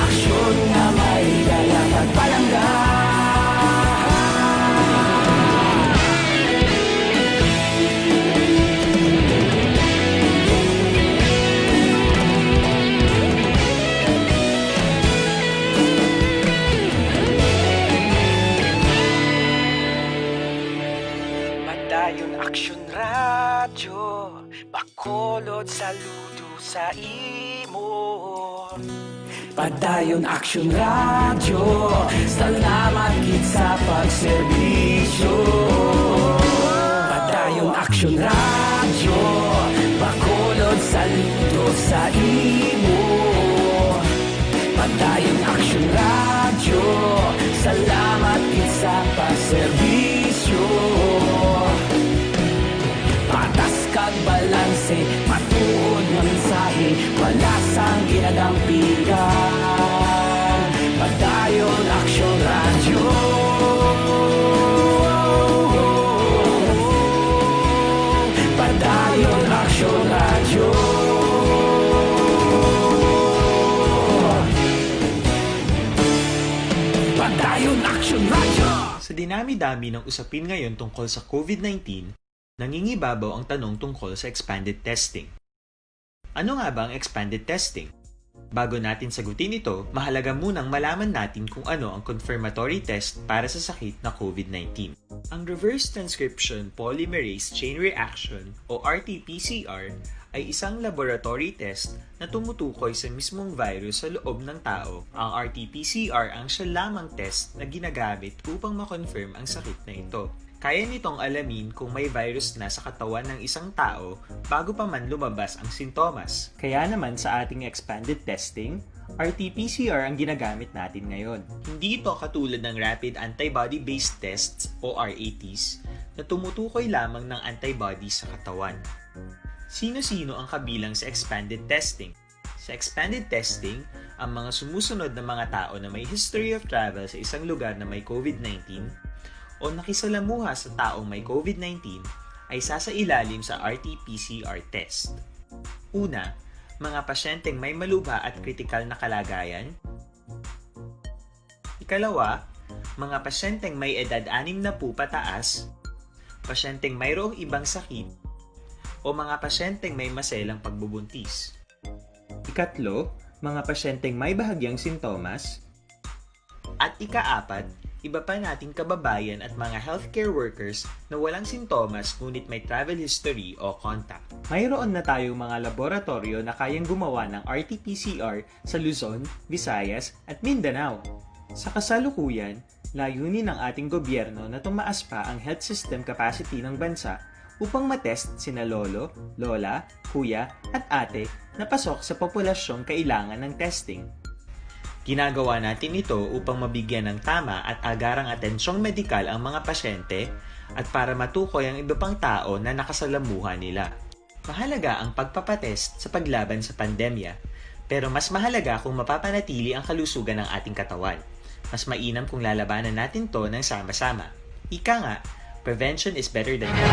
aksyon nga may dala kag palangga. Padayon Aksyon Radyo, Bacolod, saludo sa imo. Padayon Aksyon Radyo, salamat gid sa pagserbisyo. Padayon Aksyon Radyo, Bacolod, saludo sa imo. Padayon Aksyon Radyo, salamat gid sa pagserbisyo. Patas kag balanse, matuod nga mensahe, wala sang ginadampigan. Padayon Aksyon Radyo. Padayon Aksyon Radyo. Dinami-dami ng usapin ngayon tungkol sa COVID nineteen, nangingibabaw ang tanong tungkol sa expanded testing. Ano nga ba ang expanded testing? Bago natin sagutin ito, mahalaga munang malaman natin kung ano ang confirmatory test para sa sakit na COVID nineteen. Ang reverse transcription polymerase chain reaction o R T P C R ay isang laboratory test na tumutukoy sa mismong virus sa loob ng tao. Ang R T P C R ang siya lamang test na ginagamit upang ma-confirm ang sakit na ito. Kaya nitong alamin kung may virus na sa katawan ng isang tao bago pa man lumabas ang sintomas. Kaya naman sa ating expanded testing, R T P C R ang ginagamit natin ngayon. Hindi ito katulad ng rapid antibody-based tests o R A Ts na tumutukoy lamang ng antibody sa katawan. Sino-sino ang kabilang sa expanded testing? Sa expanded testing, ang mga sumusunod na mga tao na may history of travel sa isang lugar na may COVID nineteen o nakisalamuha sa taong may COVID nineteen ay sasailalim sa R T P C R test. Una, mga pasyenteng may malubha at kritikal na kalagayan. Ikalawa, mga pasyenteng may edad anim na po pataas, pasyenteng mayroong ibang sakit, o mga pasyenteng may maselang pagbubuntis. Ikatlo, mga pasyenteng may bahagyang sintomas. At ikaapat, iba pa nating kababayan at mga healthcare workers na walang sintomas ngunit may travel history o contact. Mayroon na tayong mga laboratoryo na kayang gumawa ng R T P C R sa Luzon, Visayas, at Mindanao. Sa kasalukuyan, layunin ng ating gobyerno na tumaas pa ang health system capacity ng bansa upang matest sina lolo, lola, kuya, at ate na pasok sa populasyong kailangan ng testing. Ginagawa natin ito upang mabigyan ng tama at agarang atensyong medikal ang mga pasyente at para matukoy ang iba pang tao na nakasalamuha nila. Mahalaga ang pagpapatest sa paglaban sa pandemya, pero mas mahalaga kung mapapanatili ang kalusugan ng ating katawan. Mas mainam kung lalabanan natin 'to ng sama-sama. Ika nga, prevention is better than cure.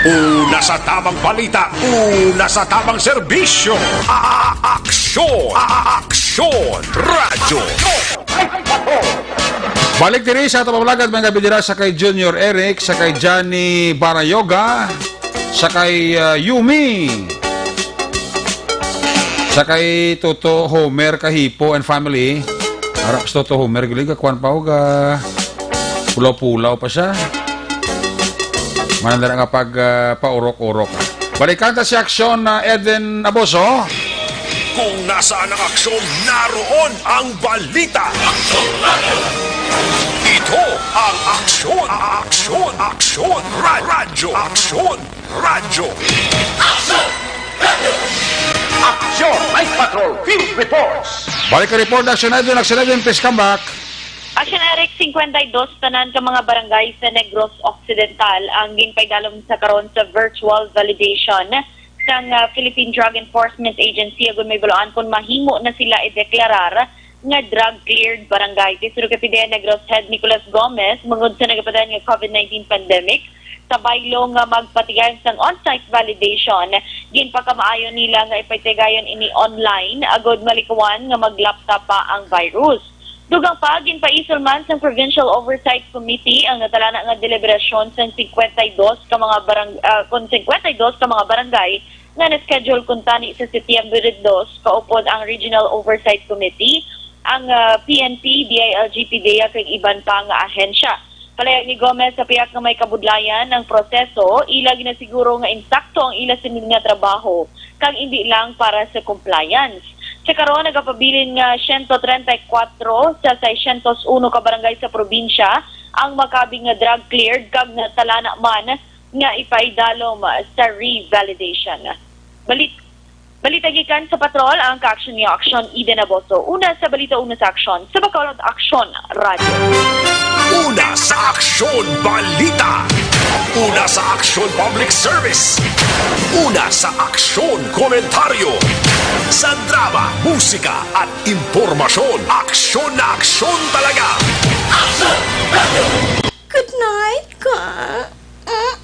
Una sa tamang balita, una sa tamang serbisyo. A-, a-, aksyon, a-, a-, aksyon, radyo. Balik diri sa ato pamulagad, mga kabidira, sa kay Junior Eric, sa kay Johnny Barayoga, sa kay, uh, Yumi, sa kay Toto Homer Kahipo and family. Harap sa Toto Homer, galing ka, kuwan pa, og, ah, pulaw-pulaw pa siya. Manandara nga pag, ah, paurok-urok. Balikan ta si Aksyon na Eden Aboso. Kung nasaan ang aksyon, naroon ang balita. Ito ang Aksyon, Aksyon, Aksyon, Ra-, Radyo, Aksyon, Radyo. Aksyon! Night Patrol Field Reports! Balik ang report, Aksyon Eden. Aksyon Eden, please come back. Aksyon Eric, singkwenta y dos tanan ka mga barangay sa Negros Occidental ang ginpaidalom sa karon sa virtual validation sang, ah, Philippine Drug Enforcement Agency, agud may baluan kon mahimo na sila ideklarar nga drug-cleared barangay. Kay suno kay P D N Negros Head Nicolas Gomez, bangod sa nagapadayon nga COVID nineteen pandemic, sa baylo nga magpatigayon sang on-site validation, ginpakamaayo nila nga ipatigayon ini online agud malikawan nga maglapta pa ang virus. Dugang pa, ginpaisol man sang Provincial Oversight Committee ang natalana nga deliberasyon sang singkwenta y dos ka mga barang-, ah, kon singkwenta y dos ka mga barangay nga na-schedule kuntani sa Setyembre dos, kaupod ang Regional Oversight Committee, ang, ah, P N P, D I L G, PDEA, kag iban pa nga ahensya. Palayag ni Gomez, sa pihak nga may kabudlayan ang proseso, ila ginasiguro nga intakto ang ila sini nga trabaho, kag indi lang para sa compliance. Sa karon, nagapabilin nga siyento treinta y kuwatro sa seiscientos uno ka barangay sa probinsya ang makabig nga drug cleared kag natalana man nga ipaidalom sa revalidation. Balit-, balita gikan sa Patrol, ang ka-aksyon niyo, Aksyon Eden Aboso. Una sa balita, una sa aksyon. Sa Bacolod, Aksyon Radyo. Una sa aksyon, balita. Una sa aksyon, public service. Una sa aksyon, komentaryo. Sa drama, musika, at impormasyon, aksyon na aksyon talaga. Aksyon Radyo. Good night, ka. Mm.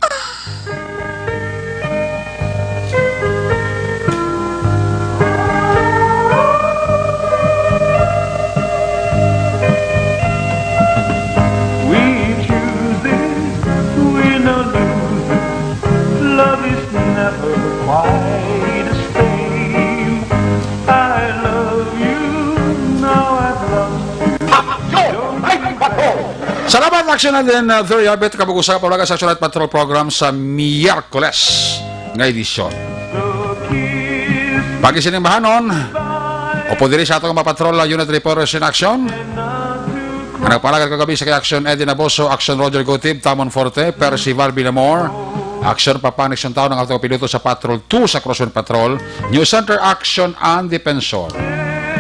Ah. Salamat, Action and then, uh, Very Habit, kabug-os sa paglaga sa Action Night Patrol program sa Miyerkules nga edisyon. Pag-isining bahanon, o po diri sa atong mga patrol, uh, unit reporters in action. Ang nagpalagan kagabi sa kay Action Eddie Naboso, Action Roger Gutib, Tamon Forte, Percival Binamor, Action Papa Nixon Tao, ang atong piloto sa Patrol two sa Cruzon Patrol, News Center Action and Defensor.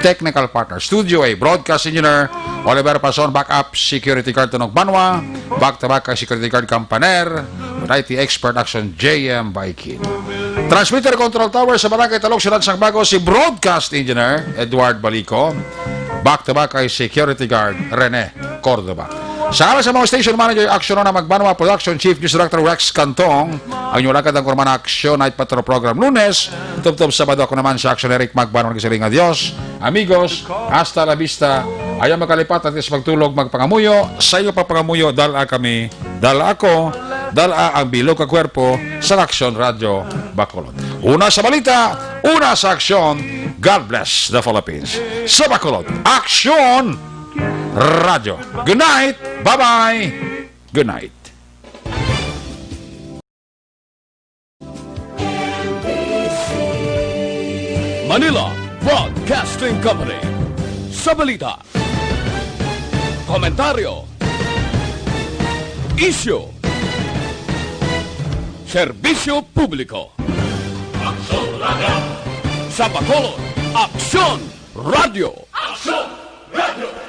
Technical partner, Studio A, broadcast engineer, Oliver Pason, backup security guard Tunog Banwa, back to back kay security guard Kampaner, with I T expert Action J M Baikin. Transmitter control tower sa Barangay Talog, Siyudad sang Bago, si broadcast engineer Edward Balico, back to back kay security guard Rene Cordova. Sa ngalan sa mga station manager, Action na Magbanwa Production, Chief News Director Rex Cantong, ang inyong lagad ang kurman Action Night Patrol Program Lunes, tubtob Sabado. Ako naman sa Action Eric Magbanwa, nagsiling nga Dios, amigos, hasta la vista, ayaw makalipat, at least magtulog, magpangamuyo, sa iyo pagpangamuyo, dala kami, dala ako, dala ang bilog ka kwerpo sa Action Radio Bacolod. Una sa balita, una sa aksyon, God bless the Philippines. Sa Bacolod, Action Radio. Good night. Bye-bye. Good night. Manila Broadcasting Company. Sa balita, komentaryo, isyu, serbisyo publiko. Aksyon Radio. Sa Bacolod, Aksyon Radio. Aksyon Radio.